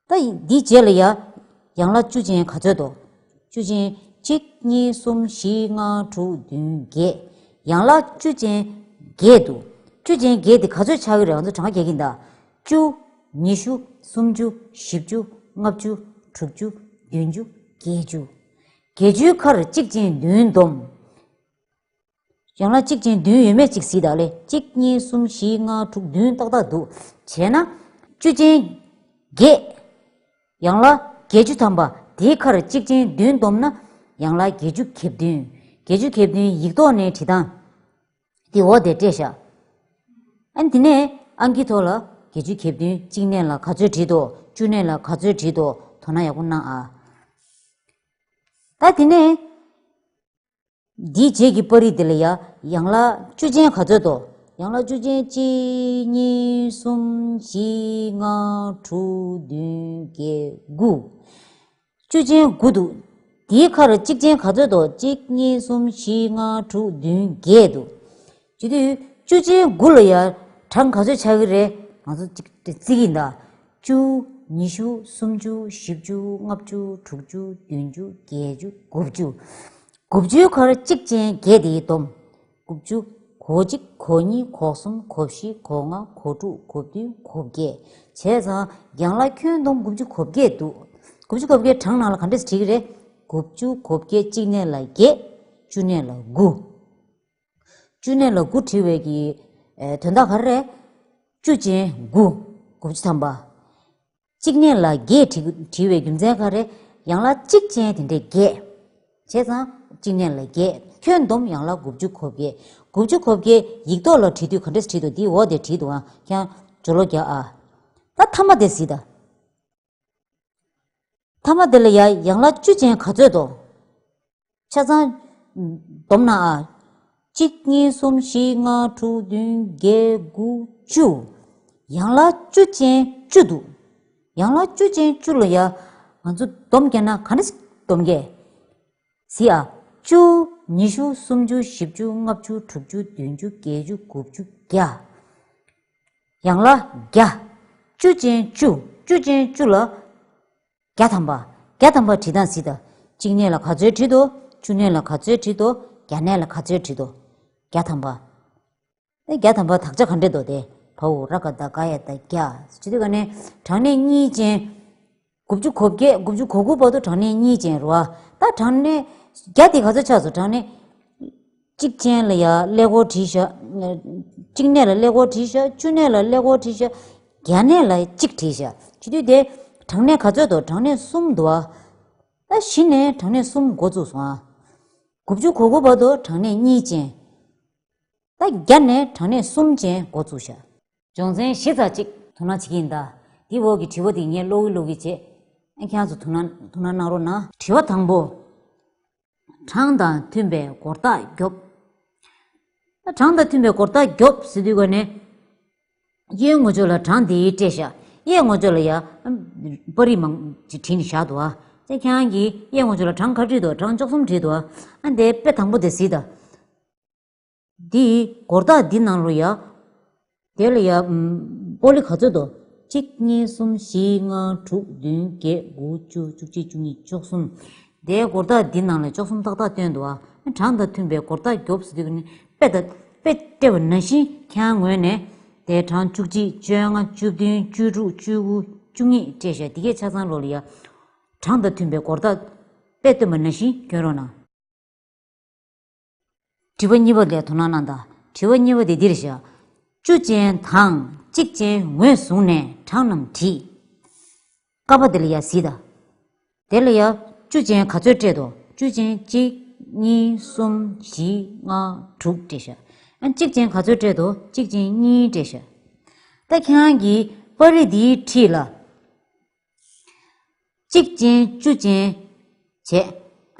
ད་འདིའི་རྗེས་ལ་ཡ། ཡང་ལ་བཅུ་ཅན་ག་ཚོད་འདུག་བཅུ་ཅན་གཅིག་གཉིས་གསུམ་བཞི་ལྔ་དྲུག་བདུན་བརྒྱད། ཡང་ལ་བཅུ་ཅན་བརྒྱད་འདུག་བཅུ་ཅན་བརྒྱད་དེ་ག་ཚོད་ཆགས་ཀྱི་རེད། ང་ཚོ་གྲངས་ཀ་རྒྱག་གི་ཡིན་ད། བཅུ། ཉི་ཤུ། སུམ་ཅུ། བཞི་བཅུ། ལྔ་བཅུ། དྲུག་ཅུ། བདུན་ཅུ། བརྒྱད་ཅུ། བརྒྱད་ཅུའི་ཁར་གཅིག་ཅན་བདུན་བསྡོམས། ཡང་ལ་གཅིག་ཅན་བདུན་ཡོད་མེད་ཅིག་གཟིགས་དང་ལེ། གཅིག་གཉིས་གསུམ་བཞི་ལྔ་དྲུག་བདུན་ཏག་ཏག་འདུག་བྱས་ན། བཅུ་ཅན་བརྒྱད། ཡང་ལ་བརྒྱད་ཅུ་ཐམ་པ་དེའི་ཁར་གཅིག་ཅན་བདུན་བསྡོམས་ན། ཡང་ལ་བརྒྱད་ཅུ་གྱ་བདུན། བརྒྱད་ཅུ་གྱ་བདུན་ཡིག་ཐོག་ནས་བྲིས་སྟངས། དེ་འོག་དེར་སྤྲད་བཞག་ཨ་ནི་དེ་ནས་ཨང་ཀི་ཐོག་ལ་བརྒྱད་ཅུ་གྱ་བདུན་གཅིག་ནས་ལ་ག་ཚོད་བྲིས་འདུག་བཅུ་ནས་ལ་ག་ཚོད་བྲིས་འདུག་དོ་སྣང་ཡག་པོ་གནང་ཨ། ད་དེ་ནས། འདིའི་རྗེས་ཀྱི་པར་རིས་འདི་ལ་ཡ་ཡན་ལག་བཅུ་ཅན་ག་ཚོད་དོ། ཡན་ལག་བཅུ་ཅན་གཅིག་གཉིས་གསུམ་བཞི་ལྔ་དྲུག་བདུན་བརྒྱད་དགུ། བཅུ་ཅན་དགུ་འདུག། དེའི་ཁར་གཅིག་ཅན་ག་ཚོད་དོ། གཅིག་གཉིས་གསུམ་བཞི་ལྔ་དྲུག་བདུན་བརྒྱད་འདུག། བྱེད་དུས་བཅུ་ཅན་དགུ་ལ་ཡ་གྲངས་ག་ཚོད་ཆགས་ཀྱི་རེད། ང་ཚོ་གཅིག་རྩིས་ཀྱི་ཡིན་ད། བཅུ། ཉི་ཤུ། སུམ་ཅུ། བཞི་བཅུ། ལྔ་བཅུ། དྲུག་ཅུ། བདུན་ཅུ། བརྒྱད་ཅུ། དགུ་བཅུ། དགུ་བཅུའི་ཁར་གཅིག་ཅན་བརྒྱད་དེ་སྡོམ། དགུ་བཅུ། གོ་གཅིག་གོ་གཉིས། གོ་གསུམ། གོ་བཞི། གོ་ལྔ། གོ་དྲུག་གོ་བདུན། གོ་བརྒྱད། བྱས་ཙང་ཡན་ལག་ཁྱོན་བསྡོམས་དགུ་བཅུ་གོ་བརྒྱད་འདུག། དགུ་བཅུ་གོ་བརྒྱད་གྲངས་ནང་ལ་ག་འདྲས་བྲིས་ཀྱི་རེད། དགུ་བཅུ་གོ་བརྒྱད་གཅིག་ནས་ལ་བརྒྱད། བཅུ་ནས་ལ་དགུ། བཅུ་ནས་ལ་དགུ་བྲིས་པའི་གི། ཨེ། དོན་དག་ག་རེ་རེད། བཅུ་ཅན་དགུ། དགུ་བཅུ་ཐམ་པ། གཅིག་ནས་ལ་བརྒྱད་བྲིས། བྲིས་པའི་རྒྱུ་མཚན་ག་རེ། ཡན་ལག་གཅིག་ཅན་དེ་འདྲས་བརྒྱད། བྱས་ཙང་གཅིག་ནས་ལ་བརྒྱད། ཁྱོན་བསྡོམས་ཡན་ལག་དགུ་བཅུ་གོ་བརྒྱད། དགུ་བཅུ་གོ་བརྒྱད་ཡིག་ཐོག་ལ་བྲིས་དུས་ག་འདྲས་བྲིས་འདུག། འདིའི་འོག་དེ་བྲིས་འདུག་ཨ། ཁྱེད་རང་སྦྱོར་ཀློག་རྒྱག་ཨ། ད་མཐའ་མ་དེ་གཟིགས་དང་། མཐའ་མ་དེ་ལ་ཡ་ཡན་ལག་བཅུ་ཅན་ག་ཚོད་དོ། ཆ་ཚང་བསྡོམས་ན་ཨ། གཅིག་གཉིས་གསུམ་བཞི་ལྔ་དྲུག་བདུན་བརྒྱད་དགུ་བཅུ། ཡན་ལག་བཅུ་ཅན་བཅུ་འདུག། ཡན་ལག་བཅུ་ཅན་བཅུ་ལ་ཡ་ང་ཚོ་བསྡོམས་བརྒྱབ་ན་ག་འདྲ་ཞིག་བསྡོམས་ཀྱི། གཟིགས་ཨ། བཅུ། ཉི་ཤུ། སུམ་ཅུ། བཞི་བཅུ། ལྔ་བཅུ། དྲུག་ཅུ། བདུན་ཅུ། བརྒྱད་ཅུ། དགུ་བཅུ། བརྒྱ། ཡན་ལག་བརྒྱ། བཅུ་ཅན་བཅུ། བཅུ་ཅན་བཅུ་ལ་བརྒྱ་ཐམ་པ། བརྒྱ་ཐམ་པ་བྲིས་སྟངས་གཟིགས་དང་། གཅིག་ནས་ལ་ག་ཚོད་བྲིས་འདུག། བཅུ་ནས་ལ་ག་ཚོད་བྲིས་འདུག། བརྒྱ་ནས་ལ་ག་ཚོད་བྲིས་འདུག། བརྒྱ་ཐམ་པ། ཨེ། བརྒྱ་ཐམ་པ་དག་ཆ་ག་འདྲས་འདུག་དེ། བ་འོག་ར་ག་བཏགས་རྒ་ཡ་བཏགས་རྒྱ། བྱེད་དུས་ག་ནས་གྲངས་གནས་གཉིས་ཅན། དགུ་བཅུ་གོ་བརྒྱད། དགུ་བཅུ་གོ་དགུ་བར་དུ་གྲངས་གནས་གཉིས་ཅན་རེད་བ། ད་གྲངས་གནས་བརྒྱ་དེ་ག་ཚོད་ཆགས་སོང་། གྲངས་གནས་གཅིག་ཅན་ལ་ཡ་ཀླད་ཀོར་བྲིས་ཤག། གཅིག་ནས་ལ་ཀླད་ཀོར་བྲིས་ཤག། བཅུ་ནས་ལ་ཀླད་ཀོར་བྲིས་ཤག། བརྒྱ་ནས་ལ་གཅིག་བྲིས་ཤག། བྱེད་དུས་དེ་གྲངས་གནས་ག་ཚོད་འདུག། གྲངས་གནས་གསུམ་འདུག་བ། ད་བཞི་ནས་གྲངས་གནས་གསུམ་འགོ་བཙུགས་སོང་ཨ། དགུ་བཅུ་གོ་དགུ་བར་དུ་གྲངས་གནས་གཉིས་ཅན། ད་བརྒྱ་ནས་གྲངས་གནས་གསུམ་ཅན་འགོ་བཙུགས་ཤག། སྦྱོང་ཚན་བཞི་ཙམ་ཅིག་དོ་སྣང་བྱེད་ཀྱི་ཡིན་ད། འདི་འོག་གི་དྲི་བ་དེ་ངས་ཀློག་གི་ཀློག་གི་བྱེད། ཨ། ཁྱེད་རང་ཚོ་དོ་སྣང་དོ་སྣང་གནང་རོགས་གནང་། དྲི་བ་དང་པོ། གྲངས་དང་མཐུན་པའི་སྒོར་རྟགས་རྒྱོབ། ད་གྲངས་དང་མཐུན་པའི་སྒོར་རྟགས་རྒྱོབ་ཟེར་དུས་ག་ནས། གཡས་ངོས་ཕྱོགས་ལ་གྲངས་དེ་སྤྲད་བཞག། གཡས་ངོས་ཕྱོགས་ལ་ཡ། པར་རིས་མང་ཅིག་བྲིས་ནས་བཞག་འདུག་ཨ། ཙེ་ཁྱེད་རང་གིས་གཡས་ངོས་ཕྱོགས་ལ་གྲངས་ག་བྲིས་འདུག། གྲངས་བཅུ་གསུམ་བྲིས་འདུག་ཨ། ཨ། འདི་དཔེ་དང་པོ་དེ་གཟིགས་དང་། འདི་སྒོར་རྟགས་འདི་ནང་ལོ་ཡ། དེ་ལ་ཡ། ཨམ། པོ་ལི་ག་ཚོད་འདུག། གཅིག་གཉིས་གསུམ་བཞི་ལྔ་དྲུག་བདུན་བརྒྱད་དགུ་བཅུ་བཅུ་གཅིག་བཅུ་གཉིས་བཅུ་གསུམ། དེའི་སྒོར་རྟགས་འདི་ནང་ལ་བཅུ་གསུམ་ཏག་ཏག་བཏོན་འདུག་ཨ། གྲངས་དང་མཐུན་པའི་སྒོར་རྟགས་རྒྱོབ་ཟེར་དུས་ནི་དཔེ་ད་དཔེ་སྤྲད་པ་ནང་བཞིན་ཁྱེད་རང་ངོས་ནས་དེ་གྲངས་བཅུ་གཅིག། བཅོ་ལྔ། བཅུ་བདུན། བཅུ་དྲུག། བཅུ་དགུ། བཅུ་གཉིས་སྤྲད་བཞག། འདི་གའི་ཆ་ཚང་ལོ་ལ་ཡ། གྲངས་དང་མཐུན་པའི་སྒོར་རྟགས་དཔེ་སྟོན་པ་ནང་བཞིན་སྐྱོན་རོགས་གནང་། དྲི་བ་གཉིས་པ་ལ་དོ་སྣང་གནང་དང་། དྲི་བ་གཉིས་པ་དེ་འདིར་བཞག། བཅུ་ཅན་དང་གཅིག་ཅན་ངོས་བཟུང་ནས་གྲངས་རྣམས་བྲིས། ཀ་པ་དེ་ལ་ཡ་གཟིགས་དང་། དེ་ལ་ཡ་བཅུ་ཅན་ག་ཚོད་སྤྲད་དོ། བཅུ་ཅན་གཅིག། གཉིས། གསུམ། བཞི། ལྔ། དྲུག་སྤྲད་ཤག། ཨ། གཅིག་ཅན་ག་ཚོད་སྤྲད་དོ། གཅིག་ཅན་གཉིས་སྤྲད་ཤག། ད་ཁྱེད་རང་གིས་པར་རིས་འདིའི་འཁྲིས་ལ། གཅིག་ཅན་བཅུ་ཅན་བྱས།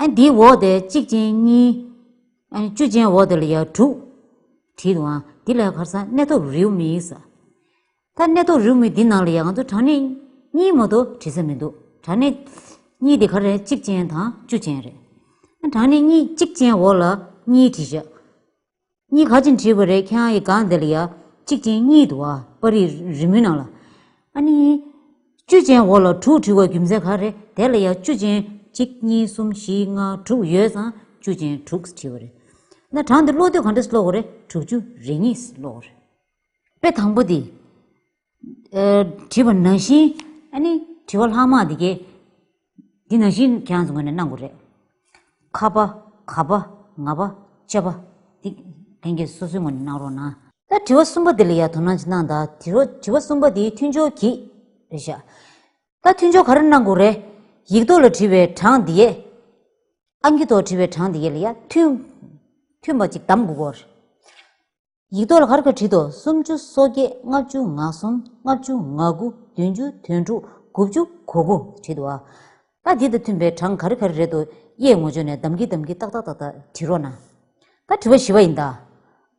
ཨ། འདིའི་འོག་དེ་གཅིག་ཅན་གཉིས། ཨ། བཅུ་ཅན་འོག་དེ་ལ་ཡ་དྲུག་བྲིས་འདུག་ཨང་། འདི་ལ་ཁར་ས་གནས་ཐོབ་རེའུ་མིག་ཟེར། ད་གནས་ཐོབ་རེའུ་མིག་འདི་ནང་ལ་ཡ་ང་ཚོ་གྲངས་གནས་གཉིས་མ་གཏོགས་བྲིས་ས་མི་འདུག། གྲངས་གནས་གཉིས་དེ་ག་རེ་རེད། གཅིག་ཅན་དང་བཅུ་ཅན་རེད། ཨ། གྲངས་གནས་གཉིས། གཅིག་ཅན་འོག་ལ་གཉིས་བྲིས་ཤག། གཉིས་ག་ཅིག་བྲིས་པ་རེད། ཁྱེད་རང་གི་སྒང་འདི་ལ་ཡ་གཅིག་ཅན་གཉིས་འདུག་ཨ། པར་རིས་རི་མོའི་ནང་ལ། ཨ་ནི། བཅུ་ཅན་འོག་ལ་དྲུག་བྲིས་པའི་རྒྱུ་མཚན་ག་རེ། དེ་ལ་ཡ་བཅུ་ཅན་གཅིག་གཉིས་གསུམ་བཞི་ལྔ་དྲུག་ཡོད་ཙང་བཅུ་ཅན་དྲུག་བྲིས་པ་རེད། ན་གྲངས་འདི་ཀློག་དུས་ག་འདྲས་ཀློག་དགོས་རེད། དྲུག་ཅུ་རེ་གཉིས་ཀློག་དགོས་རེད། དཔེ་དང་པོ་འདི། ཨ། བྲིས་པ་ནང་བཞིན། ཨ་ནི་དྲི་བ་ལྷག་མ་འདི་གས། འདི་ནང་བཞིན་ཁྱེད་རང་ཚོ་ངོས་ནས་གནང་དགོས་རེད། ཁ་པ། ག་པ། ང་པ། ཅ་པ། འདི་ལྷན་རྒྱས་སོ་སོའི་ངོས་ནས་གནང་རོགས་གནང་། ད་དྲི་བ་གསུམ་པ་འདི་ལ་ཡ་དོ་སྣང་ཅིག་གནང་དང་། དྲི་བ་དྲི་བ་གསུམ་པ་འདི་མཐུན་སྦྱོར་གྱིས་རེད་ཤག། ད་མཐུན་སྦྱོར་ག་རེ་གནང་དགོས་རེད། ཡིག་ཐོག་ལ་བྲིས་པའི་གྲངས་འདི་ཡས། ཨང་ཀི་ཐོག་བྲིས་པའི་གྲངས་འདི་ཡས་ལ་ཡ་མཐུན། མཐུན་པ་ཅིག་གདམ་དགོས་ཀྱི་ཡོད་རེད། ཡིག་ཐོག་ལ་ག་རེ་ག་བྲིས་འདུག། སུམ་ཅུ་སོ་བརྒྱད། ལྔ་བཅུ་ང་གསུམ། ལྔ་བཅུ་ང་དགུ། བདུན་ཅུ་དོན་དྲུག། དགུ་བཅུ་གོ་དགུ་བྲིས་འདུག་ཨ། ད་འདི་དང་མཐུན་པའི་གྲངས་ག་རེ་ག་རེ་རེད་འདུག་གཡས་ངོས་ཕྱོགས་ནས་གདམ་གྱིན་གདམ་གྱིན་ཏག་ཏག་ཏག་ཏག་བྲིས་རོགས་གནང་། ད་དྲི་བ་བཞི་པ་ཡིན་ད།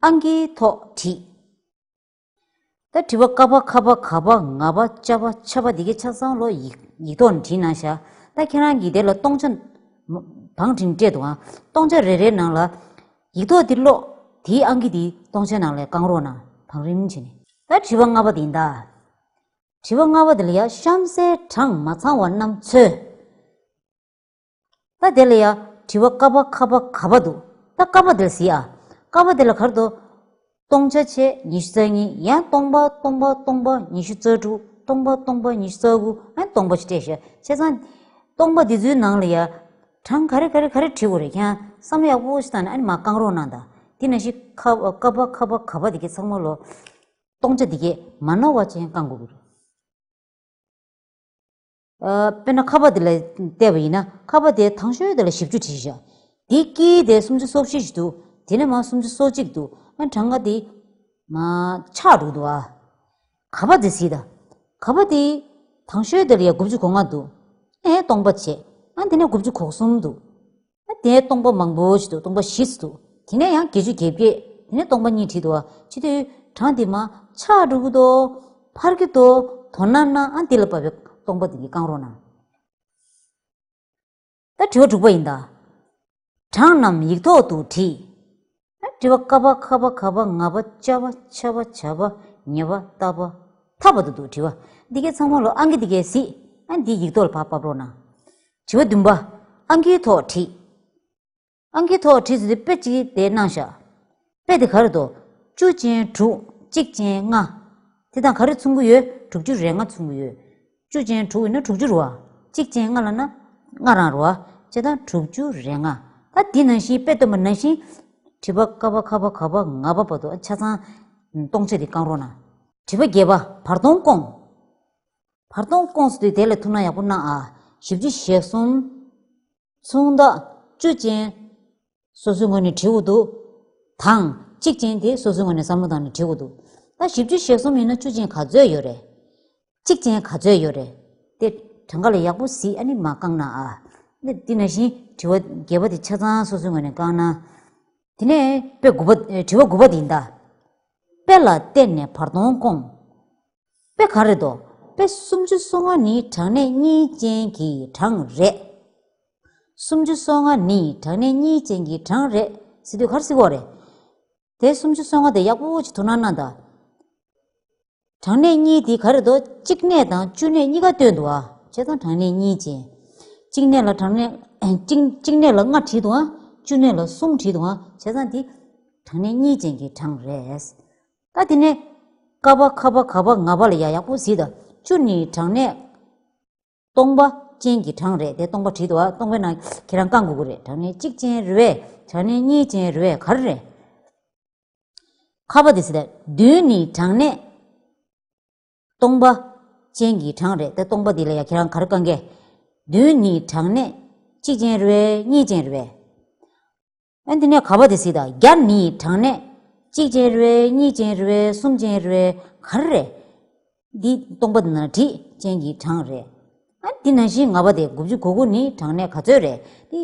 ཨང་ཀིའི་ཐོག་བྲིས། ད་དྲི་བ་ཀ་པ་ཁ་པ་ག་པ་ང་པ་ཅ་པ་ཆ་པ་འདི་གའི་ཆ་ཚང་ལོ་ཡིག་ཡིག་ཐོག་ནས་བྲིས་གནང་ཤག་ད་ཁྱེད་རང་གིས་དེ་ལ་སྟོང་ཆ་བང་བསྒྲིགས་སྤྲད་འདུག་ཨ། སྟོང་ཆ་རེ་རེའི་ནང་ལ་ཡིག་ཐོག་འདི་ཀློག་དེའི་ཨང་ཀི་འདི་སྟོང་ཆའི་ནང་ལ་བསྐང་རོགས་གནང་། བང་རིམ་བྱས་ནས། ད་དྲི་བ་ལྔ་པ་འདི་ཡིན་ད། དྲི་བ་ལྔ་པ་དེ་ལ་ཡ་གཤམ་གསལ་གྲངས་མ་ཚང་བ་རྣམས་འཚོལ། ད་དེ་ལ་ཡ་དྲི་བ་ཀ་པ་ཁ་པ་ག་པ་འདུག་ད་ཀ་པ་དེ་ལ་གཟིགས་ཨ། ཀ་པ་དེ་ལ་ག་རེ་འདུག་སྟོང་ཆ་བྱས་ཉི་ཤུ་རྩ་གཉིས། ཡང་སྟོང་པ་སྟོང་པ་སྟོང་པ་ཉི་ཤུ་རྩ་དྲུག་སྟོང་པ་སྟོང་པ་ཉི་ཤུ་རྩ་དགུ་ཡང་སྟོང་པ་ཞིག་སྤྲད་ཤག་བྱས་ཙང་སྟོང་པ་འདི་ཚོའི་ནང་ལ་ཡ་གྲངས་ག་རེ་ག་རེ་ག་རེ་བྲིས་དགོས་རེད། ཁྱེད་རང་བསམ་བློ་ཡག་པོ་ཞིག་བཏང་ནས་ཨ་ནི་མར་བསྐང་རོགས་གནང་དང་། དེ་ནང་བཞིན་ཁ་ཀ་པ་ཁ་པ་ག་པ་དེ་གའི་ཚང་མ་ལོ། སྟོང་ཆ་འདི་གས་མ་ནོར་བ་ཅན་བསྐང་དགོས་ཀྱི་རེད། ཨ། དཔེར་ན་ཁ་པ་འདི་ལ་བལྟས་པ་ཡིན་ན་ཁ་པ་དེ་དང་ཤོས་དེ་ལ་བཞི་བཅུ་བྲིས་ཤག་དེའི་དཀྱིལ་དེ་སུམ་ཅུ་སོ་བཞི་ཞིག་འདུག་དེ་ནས་མར་སུམ་ཅུ་སོ་གཅིག་འདུག་ཨ། གྲངས་ཀ་དེ་མར་ཆག་འགྲོ་འདུག་ཨ། ག་པ་དེ་གཟིགས་དང་། ག་པ་དེ་དང་ཤོས་དེ་ལ་ཡ་དགུ་བཅུ་གོ་ལྔ་འདུག་ཨེ། སྟོང་པ་བྱས། ཨ། དེ་ནས་དགུ་བཅུ་གོ་གསུམ་འདུག་ཨ། དེ་སྟོང་པ་མང་པོ་ཞིག་འདུག་སྟོང་པ་བཞི་ཙམ་འདུག་དེ་ནས་ཡང་བརྒྱད་ཅུ་གྱ་བརྒྱད། དེ་ནས་སྟོང་པ་གཉིས་བྲིས་འདུག་ཨ། བྱེད་དུས་གྲངས་དེ་མར་ཆག་འགྲོ་གི་འདུག་འཕར་གྱི་འདུག་དོ་སྣང་གནང་། ཨ། འདི་ལ་བབས་པའི་སྟོང་པ་དེ་གའི་བསྐང་རོགས་གནང་། ད་དྲི་བ་དྲུག་པ་ཡིན་ད། གྲངས་རྣམས་ཡིག་ཐོག་ཏུ་བྲིས། ད་དྲི་བ་ཀ་པ་ཁ་པ་ག་པ་ང་པ་ཅ་པ་ཆ་པ་ཇ་པ་ཉ་པ་ཏ་པ་ཐ་པ་དུ་འདུག་དྲི་བ་འདི་གའི་ཚང་མ་ལོ་ཨང་ཀི་འདི་གའི་གཟིགས། ཨ། འདི་ཡིག་ཐོག་ལ་ཕར་ཕབ་རོགས་གནང་། དྲི་བ་བདུན་པ། ཨང་ཀིའི་ཐོག་བྲིས། ཨང་ཀིའི་ཐོག་བྲིས་ཟེར་དུས་དཔེ་གཅིག་དེ་གནང་ཤག་དཔེ་དེ་ག་རེ་འདུག་བཅུ་ཅན་དྲུག་གཅིག་ཅན་ལྔ། དེ་དང་ག་རེ་མཚུངས་ཀྱི་ཡོད། དྲུག་ཅུ་རེ་ལྔ་མཚུངས་ཀྱི་ཡོད། བཅུ་ཅན་དྲུག་ཡིན་ན་དྲུག་ཅུ་རེད་བ། གཅིག་ཅན་ལྔ་ལབ་ན་ལྔ་རང་རེད་བ། བྱས་ཙང་དྲུག་ཅུ་རེ་ལྔ། ད་འདི་ནང་བཞིན་དཔེ་སྟོན་པ་ནང་བཞིན་དྲི་བ་ཀ་པ་ཁ་པ་ག་པ་ང་པ་བར་དུ་ཆ་ཚང་སྟོང་ཆ་དེ་བསྐང་རོགས་གནང་། དྲི་བ་བརྒྱད་པ། བར་སྟོང་བསྐོང་། བར་སྟོང་བསྐོང་ཟེར་དུས་དེ་ལ་ཐུགས་སྣང་ཡག་པོ་གནང་ཨ། བཞི་བཅུ་ཞེ་གསུམ། མཚུངས་རྟགས་བཅུ་ཅན་སོ་སོའི་ངོས་ནས་བྲིས་དགོས་འདུག་དང་གཅིག་ཅན་དེ་སོ་སོའི་ངོས་ནས་བསམ་བློ་བཏང་ནས་བྲིས་དགོས་འདུག་ད་བཞི་བཅུ་ཞེ་གསུམ་ཡིན་ན་བཅུ་ཅན་ག་ཚོད་ཡོད་རེད། གཅིག་ཅན་ག་ཚོད་ཡོད་རེད། དེ་གྲངས་ཀ་ལ་ཡག་པོ་གཟིགས། ཨ་ནི་མར་བསྐང་གནང་ཨ། འདི་འདི་ནང་བཞིན་དྲི་བ་བརྒྱད་པ་དེ་ཆ་ཚང་སོ་སོའི་ངོས་ནས་བསྐང་གནང་། དེ་ནས་དཔེ་དགུ་པ། ཨེ། དྲི་བ་དགུ་པ་དེ་ཡིན་ད། དཔེ་ལ་བརྟེན་ནས་བར་སྟོང་བསྐོང་། དཔེ་ག་རེ་འདུག་དཔེ་སུམ་ཅུ་སོ་ལྔ་ནི་གྲངས་གནས་གཉིས་ཅན་གྱི་གྲངས་རེད། སུམ་ཅུ་སོ་ལྔ་ནི་གྲངས་གནས་གཉིས་ཅན་གྱི་གྲངས་རེད་ཟེར་དུས་ག་རེ་ཟེར་གྱི་ཡོད་རེད། དེ་སུམ་ཅུ་སོ་ལྔ་དེ་ཡག་པོ་ཅིག་དོ་སྣང་གནང་དང་། གྲངས་གནས་གཉིས་དེ་ག་རེ་འདུག་གཅིག་གནས་དང་བཅུ་གནས་གཉིས་ཀ་བཏོན་འདུག་ཨ། བྱས་ཙང་གྲངས་གནས་གཉིས་ཅན། གཅིག་གནས་ལ་གྲངས་གནས་གཅིག་གཅིག་གནས་ལ་ལྔ་བྲིས་འདུག་ཨ། བཅུ་གནས་ལ་གསུམ་བྲིས་འདུག་ཨ། བྱས་ཙང་དེ་གྲངས་གནས་གཉིས་ཅན་གྱི་གྲངས་རེད། ད་དེ་ནས་ཀ་པ་ཁ་པ་ག་པ་ང་པ་ལ་ཡ་ཡག་པོ་གཟིགས་དང་། བཅུ་ནི་གྲངས་གནས་སྟོང་པ་ཅན་གྱི་གྲངས་རེད། དེ་སྟོང་པ་བྲིས་འདུག་ཨ། སྟོང་པའི་ནང་ཁྱེད་རང་བསྐང་དགོས་ཀྱི་རེད། གྲངས་གནས་གཅིག་ཅན་རེད་པས། གྲངས་གནས་གཉིས་ཅན་རེད་པས། ག་རེ་རེད། ཁ་པ་དེ་ཟེར་ཏེ་བདུན་ནི་གྲངས་གནས་སྟོང་པ་ཅན་གྱི་གྲངས་རེད། དེ་སྟོང་པ་དེ་ལ་ཡ་ཁྱེད་རང་ག་རེ་བསྐང་གི། བདུན་ནི་གྲངས་གནས་གཅིག་ཅན་རེད་པས། གཉིས་ཅན་རེད་པས། ཨ། འདི་ནས་ག་པ་དེ་གཟིགས་དང་། བརྒྱ་ནི་གྲངས་གནས་གཅིག་ཅན་རེད་པས། གཉིས་ཅན་རེད་པས། གསུམ་ཅན་རེད་པས། ག་རེ་རེད། འདི་སྟོང་པ་འདི་ནང་བྲིས། ཅན་གྱི་གྲངས་རེད། ཨ། འདི་ནང་བཞིན་ལྔ་པ་དེ་དགུ་བཅུ་གོ་དགུ་ནི་གྲངས་གནས་ག་ཚོད་རེད། འདི་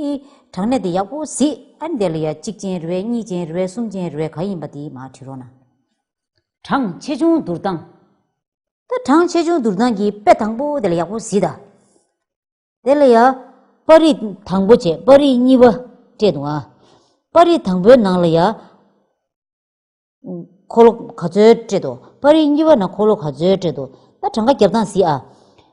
གྲངས་གནས་དེ་ཡག་པོ་གཟིགས། ཨ། འདི་ལ་ཡ་གཅིག་ཅན་རེད་པས། གཉིས་ཅན་རེད་པས། གསུམ་ཅན་རེད་པས། ག་ཡིན་པ་དེ་མར་བྲིས་རོགས་གནང་། གྲངས་ཆེ་ཆུང་བསྡུར་སྟངས། ད་གྲངས་ཆེ་ཆུང་བསྡུར་སྟངས་ཀྱི་དཔེ་དང་པོ་དེ་ལ་ཡག་པོ་གཟིགས་དང་། དེ་ལ་ཡ། པར་རིས་དང་པོ་བྱས། པར་རིས་གཉིས་པ་སྤྲད་འདུག་ཨ། པར་རིས་དང་པོའི་ནང་ལ་ཡ། འཁོར་ལོ་ག་ཚོད་སྤྲད་འདུག་པར་རིས་གཉིས་པ་ནང་འཁོར་ལོ་ག་ཚོད་སྤྲད་འདུག་ད་གྲངས་ཀ་རྒྱབ་སྟངས་གཟིགས་ཨ།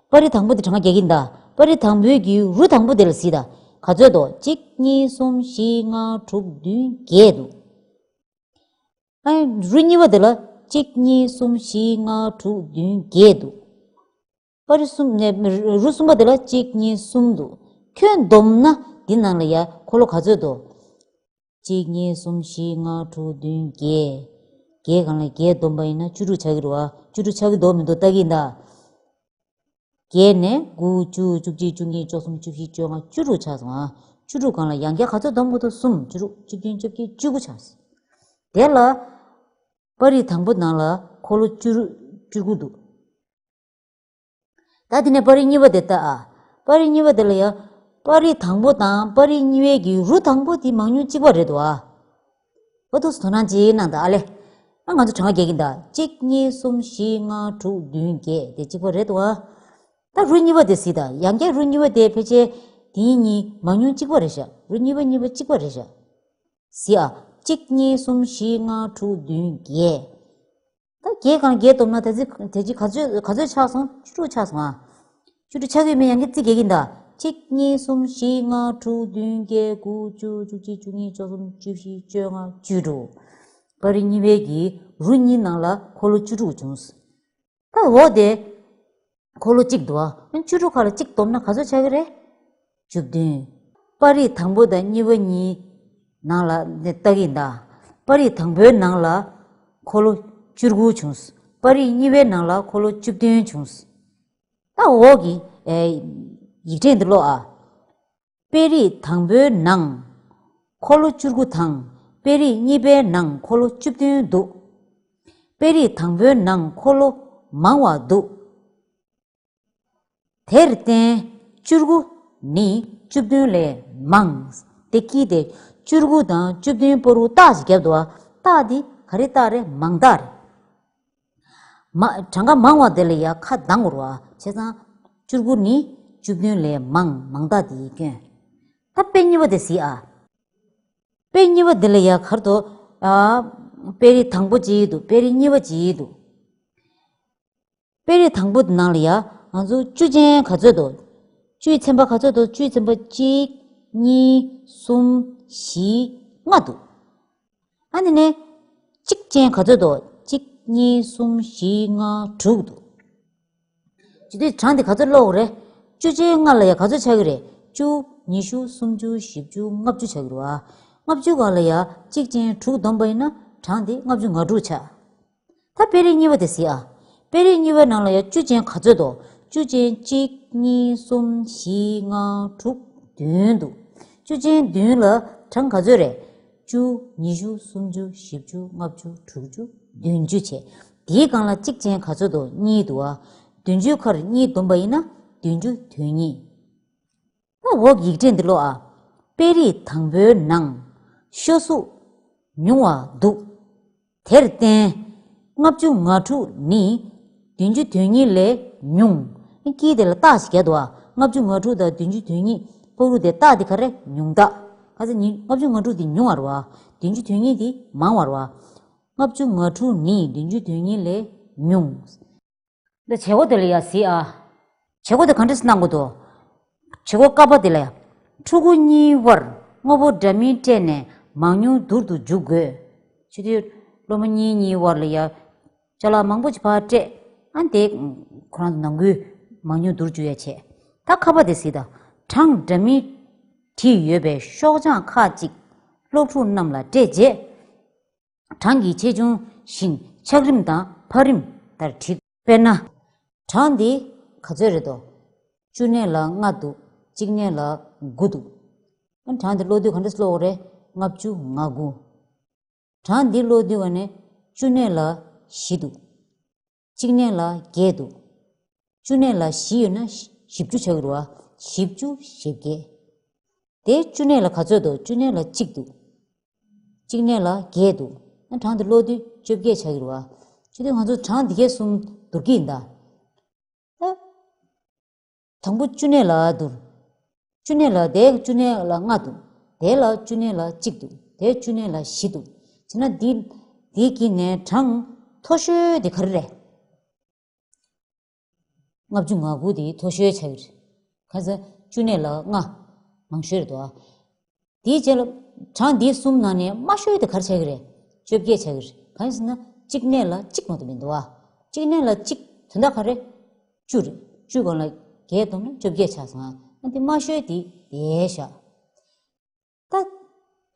པར་རིས་དང་པོ་དེ་གྲངས་ཀ་རྒྱག་གི་ཡིན་ད། པར་རིས་དང་པོའི་གི་རུ་དང་པོ་དེ་ལ་གཟིགས་དང་། ག་ཚོད་འདུག་གཅིག་གཉིས་གསུམ་བཞི་ལྔ་དྲུག་བདུན་བརྒྱད་འདུག་ཨ། རུ་གཉིས་པ་དེ་ལ་གཅིག་གཉིས་གསུམ་བཞི་ལྔ་དྲུག་བདུན་བརྒྱད་འདུག་པར་རིས་གསུམ་ནས་རུ་གསུམ་པ་དེ་ལ་གཅིག་གཉིས་གསུམ་འདུག་ཁྱོན་བསྡོམས་ན་འདི་ནང་ལ་ཡ་འཁོར་ལོ་ག་ཚོད་འདུག་གཅིག་གཉིས་གསུམ་བཞི་ལྔ་དྲུག་བདུན་བརྒྱད། བརྒྱད་སྒང་ལ་བརྒྱད་བསྡོམས་པ་ཡིན་ན་བཅུ་དྲུག་ཆགས་ཀྱི་རེད་བ། བཅུ་དྲུག་ཆགས་ཀྱི་འདུག་མི་འདུག་ལྟ་གི་ཡིན་ད། བརྒྱད་ནས་དགུ་བཅུ་བཅུ་གཅིག་བཅུ་གཉིས་བཅུ་གསུམ་བཅུ་བཞི་བཅོ་ལྔ་བཅུ་དྲུག་ཆགས་སོང་ཨ། བཅུ་དྲུག་སྒང་ལ་ཡང་བརྒྱད་ག་ཚོད་བསྡོམས་དགོས་འདུག་གསུམ། བཅུ་དྲུག་བཅུ་བདུན་བཅོ་བརྒྱད་བཅུ་དགུ་ཆགས་སོང་། དེ་ལ་པར་རིས་དང་པོ་ནང་ལ་འཁོར་ལོ་བཅུ་དྲུག་བཅུ་དགུ་འདུག་ད་དེ་ནས་པར་རིས་གཉིས་པ་དེ་ལྟ་ཨ། པར་རིས་གཉིས་པ་དེ་ལ་ཡ། པར་རིས་དང་པོ་དང་པར་རིས་གཉིས་པའི་གི་རུ་དང་པོ་དེ་མང་ཉུང་གཅིག་པ་རེད་འདུག་ཨ། འོ་ཐུགས་སུ་དོ་སྣང་ཅིག་གནང་དང་ཨ་ལེ། ཨ་ང་ཚོ་གྲངས་ཀ་རྒྱག་གིན་ད། གཅིག་གཉིས་གསུམ་བཞི་ལྔ་དྲུག་བདུན་བརྒྱད་དེ་གཅིག་པ་རེད་འདུག་ཨ། ད་རུ་གཉིས་པ་དེ་གཟིགས་དང་། ཡང་བསྐྱར་རུ་གཉིས་པ་དེ་ཕལ་ཆེར་དེ་གཉིས་མང་ཉུང་གཅིག་པ་རེད་ཤག་རུ་གཉིས་པ་གཉིས་པ་གཅིག་པ་རེད་ཤག་གཟིགས་ཨ། གཅིག་གཉིས་གསུམ་བཞི་ལྔ་དྲུག་བདུན་བརྒྱད། ད་བརྒྱད་གང་བརྒྱད་བསྡོམས་ན་ད་ཅི་ད་ཅི་ག་ཚོད་ག་ཚོད་ཆགས་སོང་། བཅུ་དྲུག་ཆགས་སོང་ཨ། བཅུ་དྲུག་ཆགས་ཡོད་མེད་ཡང་བསྐྱར་རྩིས་རྒྱག་གིན་ད། གཅིག་གཉིས་གསུམ་བཞི་ལྔ་དྲུག་བདུན་བརྒྱད་དགུ་བཅུ་བཅུ་གཅིག་བཅུ་གཉིས་བཅུ་གསུམ་བཅུ་བཞི་བཅོ་ལྔ་བཅུ་དྲུག་པར་རིས་གཉིས་པའི་གི་རུ་གཉིས་ནང་ལ་འཁོར་ལོ་བཅུ་དྲུག་བྱུང་། ད་འོ་དེ། འཁོར་ལོ་གཅིག་འདུག་ཨ། བཅུ་དྲུག་ཁ་ལ་གཅིག་བསྡོམས་ན་ག་ཚོད་ཆགས་ཀྱི་རེད། བཅུ་བདུན། པར་རིས་དང་པོ་དང་གཉིས་པ་གཉིས་ནང་ལ་ནས་ལྟ་གི་ཡིན་ད། པར་རིས་དང་པོའི་ནང་ལ་འཁོར་ལོ་བཅུ་དགུ་བྱུང་། པར་རིས་གཉིས་པའི་ནང་ལ་འཁོར་ལོ་བཅུ་བདུན་བྱུང་། ད་འོག་གི་ཨེ། ཡིག་ཕྲེང་འདི་ཀློག་ཨ། པར་རིས་དང་པོའི་ནང་འཁོར་ལོ་བཅུ་དགུ་དང་པར་རིས་གཉིས་པའི་ནང་འཁོར་ལོ་བཅུ་བདུན་འདུག་པར་རིས་དང་པོའི་ནང་འཁོར་ལོ་མང་བ་འདུག་དེར་བརྟེན་བཅུ་དགུ་ནི་བཅུ་བདུན་ལས་མང་། དེ་ཀི་དེ་བཅུ་དགུ་དང་བཅུ་བདུན་བར་དུ་རྟགས་ཤིག་བརྒྱབ་འདུག་བ། རྟགས་འདི་ག་རེ་རྟགས་རེད། མང་རྟགས་རེད། མ་གྲངས་ཀ་མང་བ་དེ་ལ་ཡ་ཁ་གདངས་དགོས་རེད་བ། བྱས་ཙང་བཅུ་དགུ་ནི་བཅུ་བདུན་ལས་མང་། མང་རྟགས་དེའི་སྐྱོན། ད་པར་གཉིས་པ་དེ་གཟིགས་ཨ། པར་གཉིས་པ་དེ་ལ་ཡ་ག་རེ་འདུག་ཨ། པར་རིས་དང་པོ་གཅིག་འདུག་པར་རིས་གཉིས་པ་གཅིག་འདུག་པར་རིས་དང་པོ་དེ་ནང་ལ་ཡ་ང་ཚོ་བཅུ་ཅན་ག་ཚོད་འདུག་བཅུའི་ཚན་པ་ག་ཚོད་འདུག་བཅུའི་ཚན་པ་གཅིག་གཉིས་གསུམ་བཞི་ལྔ་འདུག་ཨ་ནི་ནས་གཅིག་ཅན་ག་ཚོད་འདུག་གཅིག་གཉིས་གསུམ་བཞི་ལྔ་དྲུག་འདུག་བྱས་དུས་གྲངས་འདི་ག་ཚོད་ཀློག་དགོས་རེད། བཅུ་ཅན་ལྔ་ལ་ཡ་ག་ཚོད་ཆགས་ཀྱི་རེད། བཅུ། ཉི་ཤུ། སུམ་ཅུ། བཞི་བཅུ། ལྔ་བཅུ་ཆགས་ཀྱི་རེད་བ། ལྔ་བཅུ་སྒང་ལ་ཡ་གཅིག་ཅན་དྲུག་བསྡོམས་པ་ཡིན་ན་གྲངས་འདི་ལྔ་བཅུ་ང་དྲུག་ཆགས། ད་པར་རིས་གཉིས་པ་དེ་གཟིགས་ཨ། པར་རིས་གཉིས་པའི་ནང་ལ་ཡ་བཅུ་ཅན་ག་ཚོད་འདུག་བཅུ་ཅན་གཅིག་གཉིས་གསུམ་བཞི་ལྔ་དྲུག་བདུན་འདུག་བཅུ་ཅན་བདུན་ལ་གྲངས་ག་ཚོད་རེད། བཅུ། ཉི་ཤུ། སུམ་ཅུ། བཞི་བཅུ། ལྔ་བཅུ། དྲུག་ཅུ། བདུན་ཅུ་བྱས། དེའི་སྒང་ལ་གཅིག་ཅན་ག་ཚོད་འདུག་གཉིས་འདུག་ཨ། བདུན་ཅུའི་ཁར་གཉིས་བསྡོམས་པ་ཡིན་ན་བདུན་ཅུ་དོན་གཉིས། ད་འོག་ཡིག་ཕྲེང་འདི་ཀློག་ཨ། པར་རིས་དང་པོའི་ནང་ཤོ་གཟུགས་ཉུང་བ་འདུག་དེར་བརྟེན་ལྔ་བཅུ་ང་དྲུག་ནི་བདུན་ཅུ་དོན་གཉིས་ལས་ཉུང་། ཀི་དེ་ལ་རྟགས་ཤིག་བརྒྱབ་འདུག་ཨ། ལྔ་བཅུ་ང་དྲུག་དང་བདུན་ཅུ་དོན་གཉིས་བར་དུ་དེ་རྟགས་དེ་ག་རེ། ཉུང་རྟགས། ག་ཚོད་ཉི་ལྔ་བཅུ་ང་དྲུག་དེ་ཉུང་བ་རེད་བ། བདུན་ཅུ་དོན་གཉིས་དེ་མང་བ་རེད་བ། ལྔ་བཅུ་ང་དྲུག་ནི་བདུན་ཅུ་དོན་གཉིས་ལས་ཉུང་། འདི་བྱེད་སྒོ་དེ་ལ་ཡ་གཟིགས་ཨ། བྱེད་སྒོ་དེ་ག་འདྲས་གནང་དགོས་འདུག་བྱེད་སྒོ་ཀ་པ་དེ་ལ་ཡ། ཕྲུ་གུ་གཉིས་དབར་དངོས་པོ་འདྲ་མིན་སྤྲད་ནས་མང་ཉུང་བསྡུར་དུ་འཇུག་དགོས། བྱེད་དུས་སློབ་མ་གཉིས་གཉིས་དབར་ལ་ཡ། ཅ་ལག་མང་པོ་ཅིག་ཕར་སྤྲད། ཨ་ནི་དེ་ཁོ་རང་ཚོ་ནང་ཁུལ་མང་ཉུང་བསྡུར་འཇུག་ཡ་བྱས། ད་ཁ་པ་དེ་གཟིགས་དང་། གྲངས་འདྲ་མིན་བྲིས་ཡོད་པའི་ཤོག་བྱང་ཁག་ཅིག་སློབ་ཕྲུག་རྣམས་ལ་སྤྲད་རྗེས། གྲངས་ཀྱི་ཆེ་ཆུང་བཞིན་ཆགས་རིམ་དང་འཕར་རིམ་ལྟར་བྲིས། དཔེར་ན། གྲངས་འདི་ག་ཚོད་རེད་དོ། བཅུ་གནས་ལ་ལྔ་འདུག་གཅིག་གནས་ལ་དགུ་འདུག་གྲངས་འདི་ཀློག་དུས་ག་འདྲས་ཀློག་རེད། ལྔ་བཅུ་ང་དགུ། གྲངས་འདི་ཀློག་དུས་ག་ནས་བཅུ་གནས་ལ་བཞི་འདུག་གཅིག་གནས་ལ་བརྒྱད་འདུག་བཅུ་གནས་ལ་བཞི་ཡོད་ན་བཞི་བཅུ་ཆགས་ཀྱི་རེད་བ། བཞི་བཅུ་ཞེ་བརྒྱད། དེ་བཅུ་གནས་ལ་ག་ཚོད་འདུག་བཅུ་གནས་ལ་གཅིག་འདུག་གཅིག་གནས་ལ་བརྒྱད་འདུག་ཨ་གྲངས་དེ་ཀློག་དུས་བཅོ་བརྒྱད་ཆགས་ཀྱི་རེད་བ། བྱས་དུས་ང་ཚོ་གྲངས་འདི་གའི་གསུམ་བསྡུར་གྱི་ཡིན་ད། ཨ། དང་པོ་བཅུ་གནས་ལ་བསྡུར། བཅུ་གནས་ལ་དེ་བཅུ་གནས་ལ་ལྔ་འདུག་དེ་ལ་བཅུ་གནས་ལ་གཅིག་འདུག་དེ་བཅུ་གནས་ལ་བཞི་འདུག་བྱས་ན་འདི་འདི་གི་ནས་གྲངས་མཐོ་ཤོས་དེ་ག་རེ་རེད། ལྔ་བཅུ་ང་དགུ་དེ་མཐོ་ཤོས་ཆགས་ཀྱི་རེད། གང་ཟེར་བཅུ་གནས་ལ་ལྔ་མང་ཤོས་རེད་དོ། དེའི་རྗེས་ལ་གྲངས་འདི་གསུམ་ནང་ནས་དམའ་ཤོས་དེ་ག་རེ་ཆགས་ཀྱི་རེད། བཅོ་བརྒྱད་ཆགས་ཀྱི་རེད། གང་ཡིན་ཟེར་ན་གཅིག་གནས་ལ་གཅིག་མ་གཏོགས་མི་འདུག་བ། གཅིག་གནས་ལ་གཅིག་དོན་དག་ག་རེ། བཅུ་རེད། བཅུ་སྒང་ལ་བརྒྱད་བསྡོམས་ན་བཅོ་བརྒྱད་ཆགས་སོང་ང་། ཨ་འདི་དམའ་ཤོས་དེ་དེ་བཞག་ད།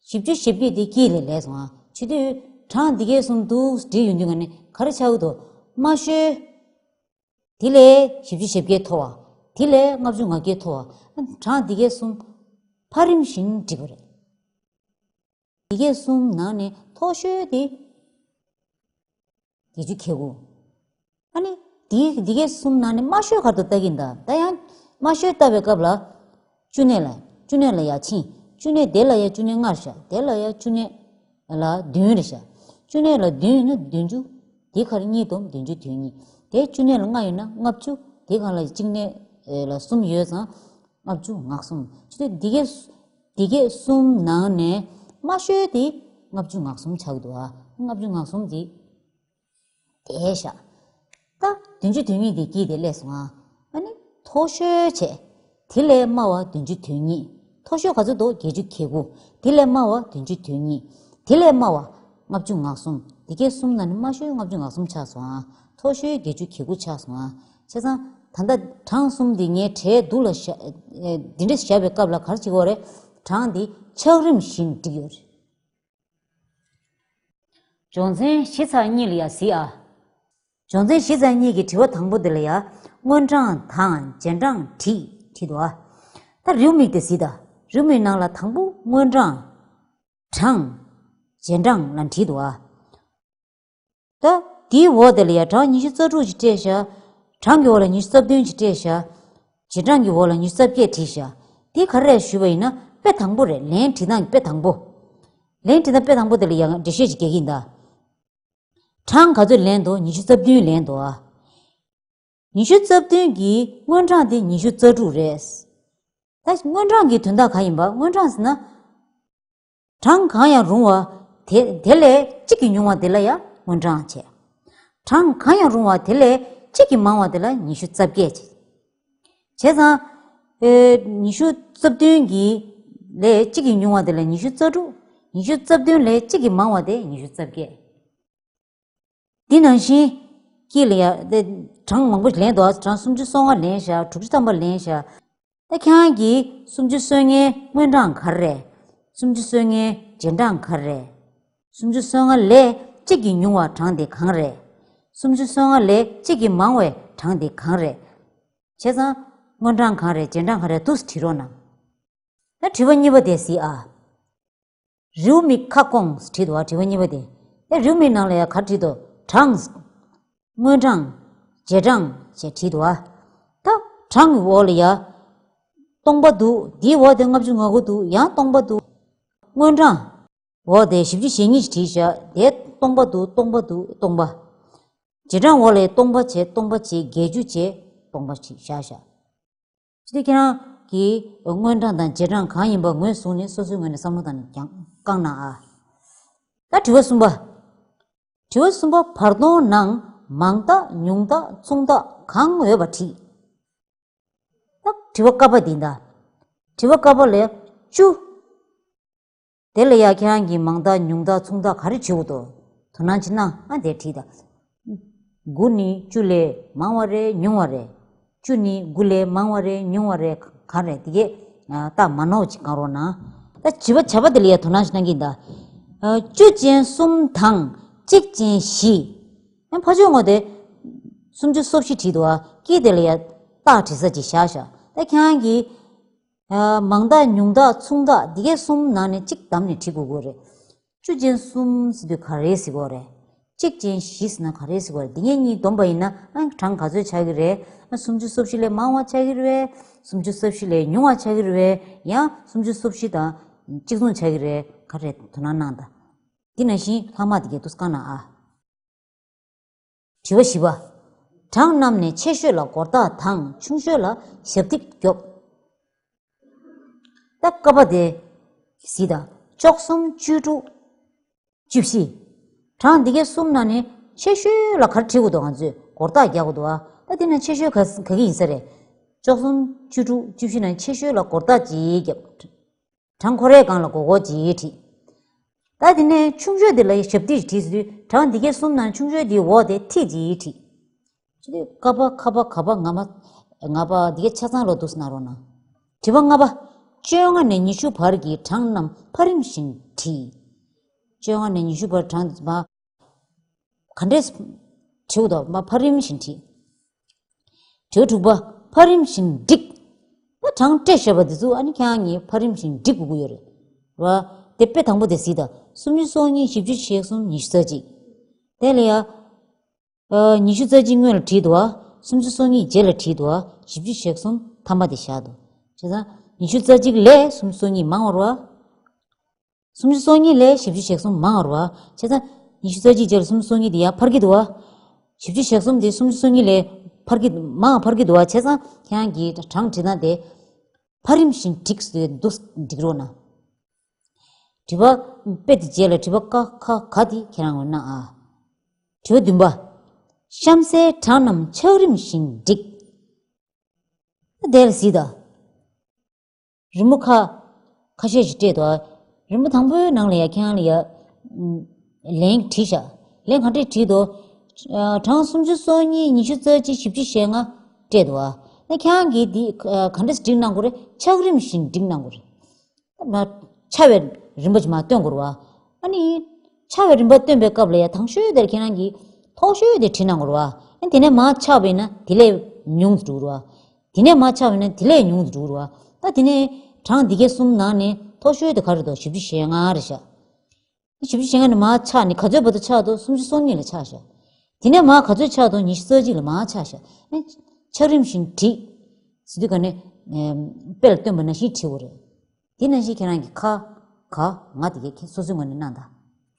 བཞི་བཅུ་ཞེ་བརྒྱད་དེ་དཀྱིལ་ལས་ལས་སོང་ང་། བྱེད་དུས་གྲངས་འདི་གའི་གསུམ་འདུག་བྲིས་ཡོང་དུས་ང་ནི་ག་རེ་ཆགས་ཀྱི་འདུག་དམའ་ཤོས་དེ་ལས་བཞི་བཅུ་ཞེ་བརྒྱད་མཐོ་བ། དེ་ལས་ལྔ་བཅུ་ང་བརྒྱད་མཐོ་བ། གྲངས་འདི་གའི་གསུམ་འཕར་རིམ་བཞིན་བྲིས་པ་རེད། འདི་གའི་གསུམ་ནང་ནས་མཐོ་ཤོས་དེ། བརྒྱད་ཅུ་གྱ་དགུ། ཨ་ནི། འདི་འདི་གའི་གསུམ་ནང་ནས་དམའ་ཤོས་ག་རེ་འདུག་ལྟ་གི་ཡིན་ད། ད་ཡང་དམའ་ཤོས་ལྟ་བའི་སྐབས་ལ་བཅུ་གནས་ལ་བཅུ་གནས་ལ་ཡ་ཕྱིན། བཅུ་གནས་དེ་ལ་ཡ་བཅུ་གནས་ལྔ་བཞག་དེ་ལ་ཡ་བཅུ་གནས་ལ་བདུན་རེད་བཞག་བཅུ་གནས་ལ་བདུན་ཡིན་ན་བདུན་ཅུ། དེ་ག་རེ་གཉིས་སྡོམ་བདུན་ཅུ་དོན་གཉིས། དེ་བཅུ་གནས་ལ་ལྔ་ཡོད་ན་ལྔ་བཅུ། དེ་གང་ལ་གཅིག་གནས་ལ་གསུམ་ཡོད་ཙང་ལྔ་བཅུ་ང་གསུམ། བཅུ་གནས་འདི་གའི་འདི་གའི་གསུམ་ནང་ནས་དམའ་ཤོས་དེ་ལྔ་བཅུ་ང་གསུམ་ཆགས་འདུག་ཨ། ལྔ་བཅུ་ང་གསུམ་དེ། དེ་བཞག་ད་བདུན་ཅུ་དོན་གཉིས་དེ་དཀྱིལ་དེ་སླེབས་སོང་ཨ། ཨ་ནི་མཐོ་ཤོས་བྱས། དེ་ལས་དམའ་བ་བདུན་ཅུ་དོན་གཉིས། མཐོ་ཤོས་ག་ཚོད་འདུག་བརྒྱད་ཅུ་གྱ་དགུ། དེ་ལས་དམའ་བ་བདུན་ཅུ་དོན་གཉིས། དེ་ལས་དམའ་བ་ལྔ་བཅུ་ང་གསུམ། དེ་གའི་གསུམ་ནང་ནས་དམའ་ཤོས་ལྔ་བཅུ་ང་གསུམ་ཆགས་སོང་ཨ། མཐོ་ཤོས་བརྒྱད་ཅུ་གྱ་དགུ་ཆགས་སོང་ཨ། བྱས་ཙང་ད་ལྟ་གྲངས་གསུམ་དེ་ངས་གྲལ་འདུག་ལ་བཞག་ཨེ། འདི་འདྲ་བཞག་པའི་སྐབས་ལ་ག་རེ་བྱེད་ཀྱི་ཡོད་རེད། གྲངས་འདི་ཆགས་རིམ་བཞིན་བསྒྲིགས་ཡོད་རེད། སྦྱོང་ཚན་བཞི་ཚེག་གཉིས་ལ་ཡ་གཟིགས་ཨ། སྦྱོང་ཚན་བཞི་ཚེག་གཉིས་ཀྱི་དྲི་བ་དང་པོ་དེ་ལ་ཡ་སྔོན་གྲངས་དང་རྗེས་གྲངས་བྲིས་བྲིས་འདུག་ཨ། ད་རེའུ་མིག་དེ་གཟིགས་དང་། རེའུ་མིག་ནང་ལ་དང་པོ་སྔོན་གྲངས། གྲངས། རྗེས་གྲངས་ལ་བྲིས་འདུག་ཨ། ད་དེའི་འོག་དེ་ལ་ཡ་གྲངས་ཉི་ཤུ་རྩ་དྲུག་ཅིག་སྤྲད་བཞག་གྲངས་ཀྱི་འོག་ལ་ཉི་ཤུ་རྩ་བདུན་ཅིག་སྤྲད་བཞག་རྗེས་གྲངས་ཀྱི་འོག་ལ་ཉི་ཤུ་རྩ་བརྒྱད་བྲིས་བཞག་དེ་ག་རེ་རེད་ཞུས་པ་ཡིན་ན་དཔེ་དང་པོ་རེད། ལན་བྲིས་སྟངས་ཀྱི་དཔེ་དང་པོ། ལན་བྲིས་སྟངས་དཔེ་དང་པོ་དེ་ལ་ཡང་འགྲེལ་བཤད་ཅིག་རྒྱག་གི་ཡིན་ད། གྲངས་ག་ཚོད་ལེན་འདུག་ཉི་ཤུ་རྩ་བདུན་ལེན་འདུག་ཨ། ཉི་ཤུ་རྩ་བདུན་གྱི་སྔོན་གྲངས་དེ་ཉི་ཤུ་རྩ་དྲུག་རེད། ད་སྔོན་གྲངས་ཀྱི་དོན་དག་ག་ཡིན་པ། སྔོན་གྲངས་ཟེར་ན། གྲངས་གང་ཡང་རུང་བ་དེ་དེ་ལས་གཅིག་གིས་ཉུང་བ་དེ་ལ་ཡང་སྔོན་གྲངས་བྱས། གྲངས་གང་ཡང་རུང་བ་དེ་ལས་གཅིག་གིས་མང་བ་དེ་ལ་ཉི་ཤུ་རྩ་བརྒྱད་བྱས། བྱས་ཙང་། ཨེ། ཉི་ཤུ་རྩ་བདུན་གྱི་ལས་གཅིག་གིས་ཉུང་བ་དེ་ལ་ཉི་ཤུ་རྩ་དྲུག་ཉི་ཤུ་རྩ་བདུན་ལས་གཅིག་གིས་མང་བ་དེ་ཉི་ཤུ་རྩ་བརྒྱད། འདི་ནང་བཞིན། དཀྱིལ་ལ་ཡ་དེ་གྲངས་མང་པོ་ལེན་འདུག་གྲངས་སུམ་ཅུ་སོ་ལྔ་ལེན་བཞག་དྲུག་ཅུ་ཐམ་པ་ལེན་བཞག་ད་ཁྱེད་རང་གིས་སུམ་ཅུ་སོ་ལྔའི་སྔོན་གྲངས་ག་རེ་རེད། སུམ་ཅུ་སོ་ལྔའི་རྗེས་གྲངས་ག་རེ་རེད། སུམ་ཅུ་སོ་ལྔ་ལས་གཅིག་གིས་ཉུང་བ་གྲངས་དེ་གང་རེད། སུམ་ཅུ་སོ་ལྔ་ལས་གཅིག་གིས་མང་བའི་གྲངས་དེ་གང་རེད། བྱས་ཙང་། སྔོན་གྲངས་གང་རེད། རྗེས་གྲངས་གང་རེད་འདུག་སེ་བྲིས་རོགས་གནང་། ད་དྲི་བ་གཉིས་པ་དེ་གཟིགས་ཨ། རེའུ་མིག་ཁ་སྐོང་བྲིས་འདུག་བ། དྲི་བ་གཉིས་པ་དེ། ཨེ། རེའུ་མིག་ནང་ལ་ཡང་ག་རེ་བྲིས་འདུག་གྲངས། སྔོན་གྲངས། རྗེས་གྲངས་ཞེས་བྲིས་འདུག་བ། ད་གྲངས་ཀྱི་འོག་ལ་ཡ། སྟོང་པ་འདུག་འདིའི་འོག་དེ་ལྔ་བཅུ་ང་དགུ་འདུག་ཡང་སྟོང་པ་འདུག་སྔོན་གྲངས། འོག་དེ་བཞི་བཅུ་ཞེ་གཉིས་ཞིག་བྲིས་བཞག་དེ་སྟོང་པ་འདུག་སྟོང་པ་འདུག་སྟོང་པ། རྗེས་གྲངས་འོག་ལ་ཡ་སྟོང་པ་བྱས་སྟོང་པ་བྱས་བརྒྱད་ཅུ་བྱས་སྟོང་པ་ཞིག་བཞག་བཞག་ཅི་སྟེ་ཁྱེད་རང་གིས་སྔོན་གྲངས་དང་རྗེས་གྲངས་གང་ཡིན་པ་ངོས་བཟུང་ནས་སོ་སོའི་ངོས་ནས་བསམ་བློ་བཏང་ནས་ཀྱང་བསྐང་གནང་ཨ། ད་དྲི་བ་གསུམ་པ། དྲི་བ་གསུམ་པ། བར་སྟོང་ནང་མང་རྟགས་ཉུང་རྟགས་མཚུངས་རྟགས་གང་ཡོད་པ་བྲིས། ད་དྲི་བ་ཀ་པ་འདི་ད། དྲི་བ་ཀ་པ་ལས་བཅུ། དེ་ལ་ཡ་ཁྱེད་རང་གིས་མང་རྟགས་ཉུང་རྟགས་མཚུངས་རྟགས་ག་རེ་བྱེད་དགོས་འདུག་དོ་སྣང་ཅིག་གནང་ཨ། དེ་བྲིས་དང་། དགུ་ནི་བཅུ་ལས་མང་བ་རེད་ཉུང་བ་རེད། བཅུ་ནི་དགུ་ལས་མང་བ་རེད་ཉུང་བ་རེད་ག་རེ་རེད་དེ་གས་རྟགས་མ་ནོར་ཅིག་གང་རོགས་གནང་། ད་བྱིས་པ་བྱ་བ་དེ་ལ་ཡ་དོ་སྣང་ཞིག་གནང་གི་ཡིན་ད། བཅུ་ཅན་གསུམ་དང་གཅིག་ཅན་བཞི། ཡང་ཕ་ཆོས་ངོ་དེ། སུམ་ཅུ་སོ་བཞི་བྲིས་འདུག་ཨ། དཀྱིལ་དེ་ལ་ཡ་རྟགས་བྲིས་ས་ཅིག་བཞག་བཞག་ད་ཁྱེད་རང་གིས། མང་རྟགས་ཉུང་རྟགས་མཚུངས་རྟགས་འདི་གའི་གསུམ་ནང་ནས་གཅིག་བདམས་ནས་བྲིས་དགོས་ཀྱི་རེད། བཅུ་ཅན་གསུམ་ཟེར་དུས་ག་རེ་ཟེར་དགོས་རེད། གཅིག་ཅན་བཞི་ཟེར་ན་ག་རེ་ཟེར་དགོས་རེད། འདི་གཉིས་གཉིས་བསྡོམས་པ་ཡིན་ན་ཨ་གྲངས་ག་ཚོད་ཆགས་ཀྱི་རེད། ཨ་སུམ་ཅུ་སོ་བཞི་ལས་མང་བ་ཆགས་ཀྱི་རེད་པས། སུམ་ཅུ་སོ་བཞི་ལས་ཉུང་བ་ཆགས་ཀྱི་རེད་པས། ཡང་སུམ་ཅུ་སོ་བཞི་དང་གཅིག་མཚུངས་ཆགས་ཀྱི་རེད། ག་རེ་དོ་སྣང་གནང་དང་། འདི་ནང་བཞིན་ལྷག་མ་འདི་གའི་འདུག་སེ་བསྐང་གནང་ཨ། དྲི་བ་བཞི་པ། གྲངས་རྣམས་ནས་ཆེ་ཤོས་ལ་སྒོར་རྟགས་དང་ཆུང་ཤོས་ལ་ཞབས་འདེགས་རྒྱོབ། ད་ཀ་པ་དེ། གཟིགས་དང་། བཅུ་གསུམ་བཅུ་དྲུག་བཅུ་བཞི། གྲངས་འདི་གའི་གསུམ་ནང་ནས་ཆེ་ཤོས་ལ་ག་རེ་བྲིས་དགོས་འདུག་ང་ཚོས་སྒོར་རྟགས་རྒྱག་དགོས་འདུག་ཨ། ད་དེ་ནས་ཆེ་ཤོས་ག་ག་གི་ཡིན་ས་རེད། བཅུ་གསུམ་བཅུ་དྲུག་བཅུ་བཞི་ནང་ཆེ་ཤོས་ལ་སྒོར་རྟགས་གཅིག་རྒྱབ། གྲངས་ཁོ་རའི་སྒང་ལ་སྒོར་སྒོར་གཅིག་བྲིས། ད་དེ་ནས་ཆུང་ཤོས་དེ་ལ་ཞབས་འདེགས་བྲིས་ཟེར་དུས་གྲངས་འདི་གའི་གསུམ་ནང་ཆུང་ཤོས་དེའི་འོག་དེ་ཐིག་གཅིག་བྲིས། ཅི་སྟེ་ཀ་པ་ཁ་པ་ག་པ་ང་མ་ང་པ་འདི་གའི་ཆ་ཚང་ལོ་འདུག་སེ་གནང་རོགས་གནང་། དྲི་བ་ལྔ་པ། བཅོ་ལྔ་ནས་ཉི་ཤུ་བར་གྱི་གྲངས་རྣམས་འཕར་རིམ་བཞིན་བྲིས། བཅོ་ལྔ་ནས་ཉི་ཤུ་བར་གྲངས་མ། ག་འདྲས་བྲིས་འདུག་མ་འཕར་རིམ་བཞིན་བྲིས། དྲི་བ་དྲུག་པ། འཕར་རིམ་བཞིན་བསྒྲིགས། ད་གྲངས་སྤྲད་བཞག་པ་འདི་ཚོ་ཨ་ནི་ཁྱེད་རང་གིས་འཕར་རིམ་བཞིན་བསྒྲིགས་དགོས་ཀྱི་ཡོད་རེད། རེད་བ། དེ་དཔེ་དང་པོ་དེ་གཟིགས་དང་། སུམ་ཅུ་སོ་གཉིས་བཞི་བཅུ་ཞེ་གསུམ་ཉི་ཤུ་རྩ་གཅིག་དེ་ལ་ཡ། ཨ། ཉི་ཤུ་རྩ་གཅིག་སྔོན་ལ་བྲིས་འདུག་བ། སུམ་ཅུ་སོ་གཉིས་རྗེས་ལ་བྲིས་འདུག་བ། བཞི་བཅུ་ཞེ་གསུམ་ཐ་མ་དེ་བཞག་འདུག་བྱས་ཙང་ཉི་ཤུ་རྩ་གཅིག་ལས་སུམ་ཅུ་སོ་གཉིས་མང་བ་རེད་བ། སུམ་ཅུ་སོ་གཉིས་ལས་བཞི་བཅུ་ཞེ་གསུམ་མང་བ་རེད་བ། བྱས་ཙང་ཉི་ཤུ་རྩ་གཅིག་རྗེས་ལ་སུམ་ཅུ་སོ་གཉིས་དེ་ཡར་འཕར་གྱི་འདུག་བ། བཞི་བཅུ་ཞེ་གསུམ་དེ་སུམ་ཅུ་སོ་གཉིས་ལས་འཕར་གྱི་མང་བ་འཕར་གྱི་འདུག་བ། བྱས་ཙང་ཁྱེད་རང་གིས་གྲངས་བྲིས་ན་དེ་འཕར་རིམ་བཞིན་བསྒྲིགས་ཟེར་འདུག་འགྲིག་རོགས་གནང་། དྲི་བ་དཔེ་དེ་རྗེས་ལ་དྲི་བ་ཀ་ཁ་ག་དེ་ཁྱེད་རང་ངོས་ན་ཨ། དྲི་བ་བདུན་པ། གཤམ་གསལ་གྲངས་རྣམས་ཆགས་རིམ་བཞིན་བསྒྲིགས། དེ་ལ་གཟིགས་དང་། རི་མོ་ཁ་ཁ་ཤས་ཤིག་སྤྲད་འདུག་རི་མོ་དང་པོའི་ནང་ལ་ཡ་ཁྱེད་རང་ལ་ཡ་ལན་བྲིས་ཤག་ལན་ག་འདྲས་བྲིས་འདུག་གྲངས་སུམ་ཅུ་སོ་གཉིས། ཉི་ཤུ་རྩ་གཅིག་བཞི་བཅུ་ཞེ་ལྔ་སྤྲད་འདུག་ཨ་ནི་ཁྱེད་རང་གིས་འདི་ག་འདྲས་བསྒྲིགས་གནང་དགོས་རེད། ཆགས་རིམ་བཞིན་བསྒྲིགས་གནང་དགོས་རེད། མ་ཆ་བའི་རིམ་པ་ཅིག་མ་སྟོན་དགོས་རེད་བ། ཨ་ནི་ཆ་བའི་རིམ་པ་སྟོན་པའི་སྐབས་ལ་ཡ་དང་ཤོས་དེར་ཁྱེད་རང་གིས་མཐོ་ཤོས་དེ་བྲིས་གནང་དགོས་རེད་བ། ཨ་ནི་དེ་ནས་མར་ཆག་པས་ན་དེ་ལས་ཉུང་དུ་འགྲོ་གི་རེད་བ། དེ་ནས་མར་ཆག་པས་ན་དེ་ལས་ཉུང་དུ་འགྲོ་གི་རེད་བ། ད་དེ་ནས་གྲངས་འདི་གའི་གསུམ་ནང་ནས་མཐོ་ཤོས་དེ་ག་རེ་འདུག་བཞི་བཅུ་ཞེ་ལྔ་རེད་ཤག་བཞི་བཅུ་ཞེ་ལྔ་ནས་མར་ཆག་ནས་ག་ཚོད་བར་དུ་ཆག་འདུག་སུམ་ཅུ་སོ་གཉིས་ལ་ཆག་ཤག་དེ་ནས་མར་ག་ཚོད་ཆག་འདུག་ཉི་ཤུ་རྩ་གཅིག་ལ་མར་ཆག་ཤག་ཨ་ནི་ཆགས་རིམ་བཞིན་བསྒྲིགས་ཟེར་དུས་ག་ནས་དཔེ་ལ་སྟོན་པ་ནང་བཞིན་བྲིས་དགོས་རེད། དེ་ནང་བཞིན་ཁྱེད་རང་གིས་ཁ་ག་ང་དེ་གའི་སོ་སོའི་ངོས་ནས་གནང་དང་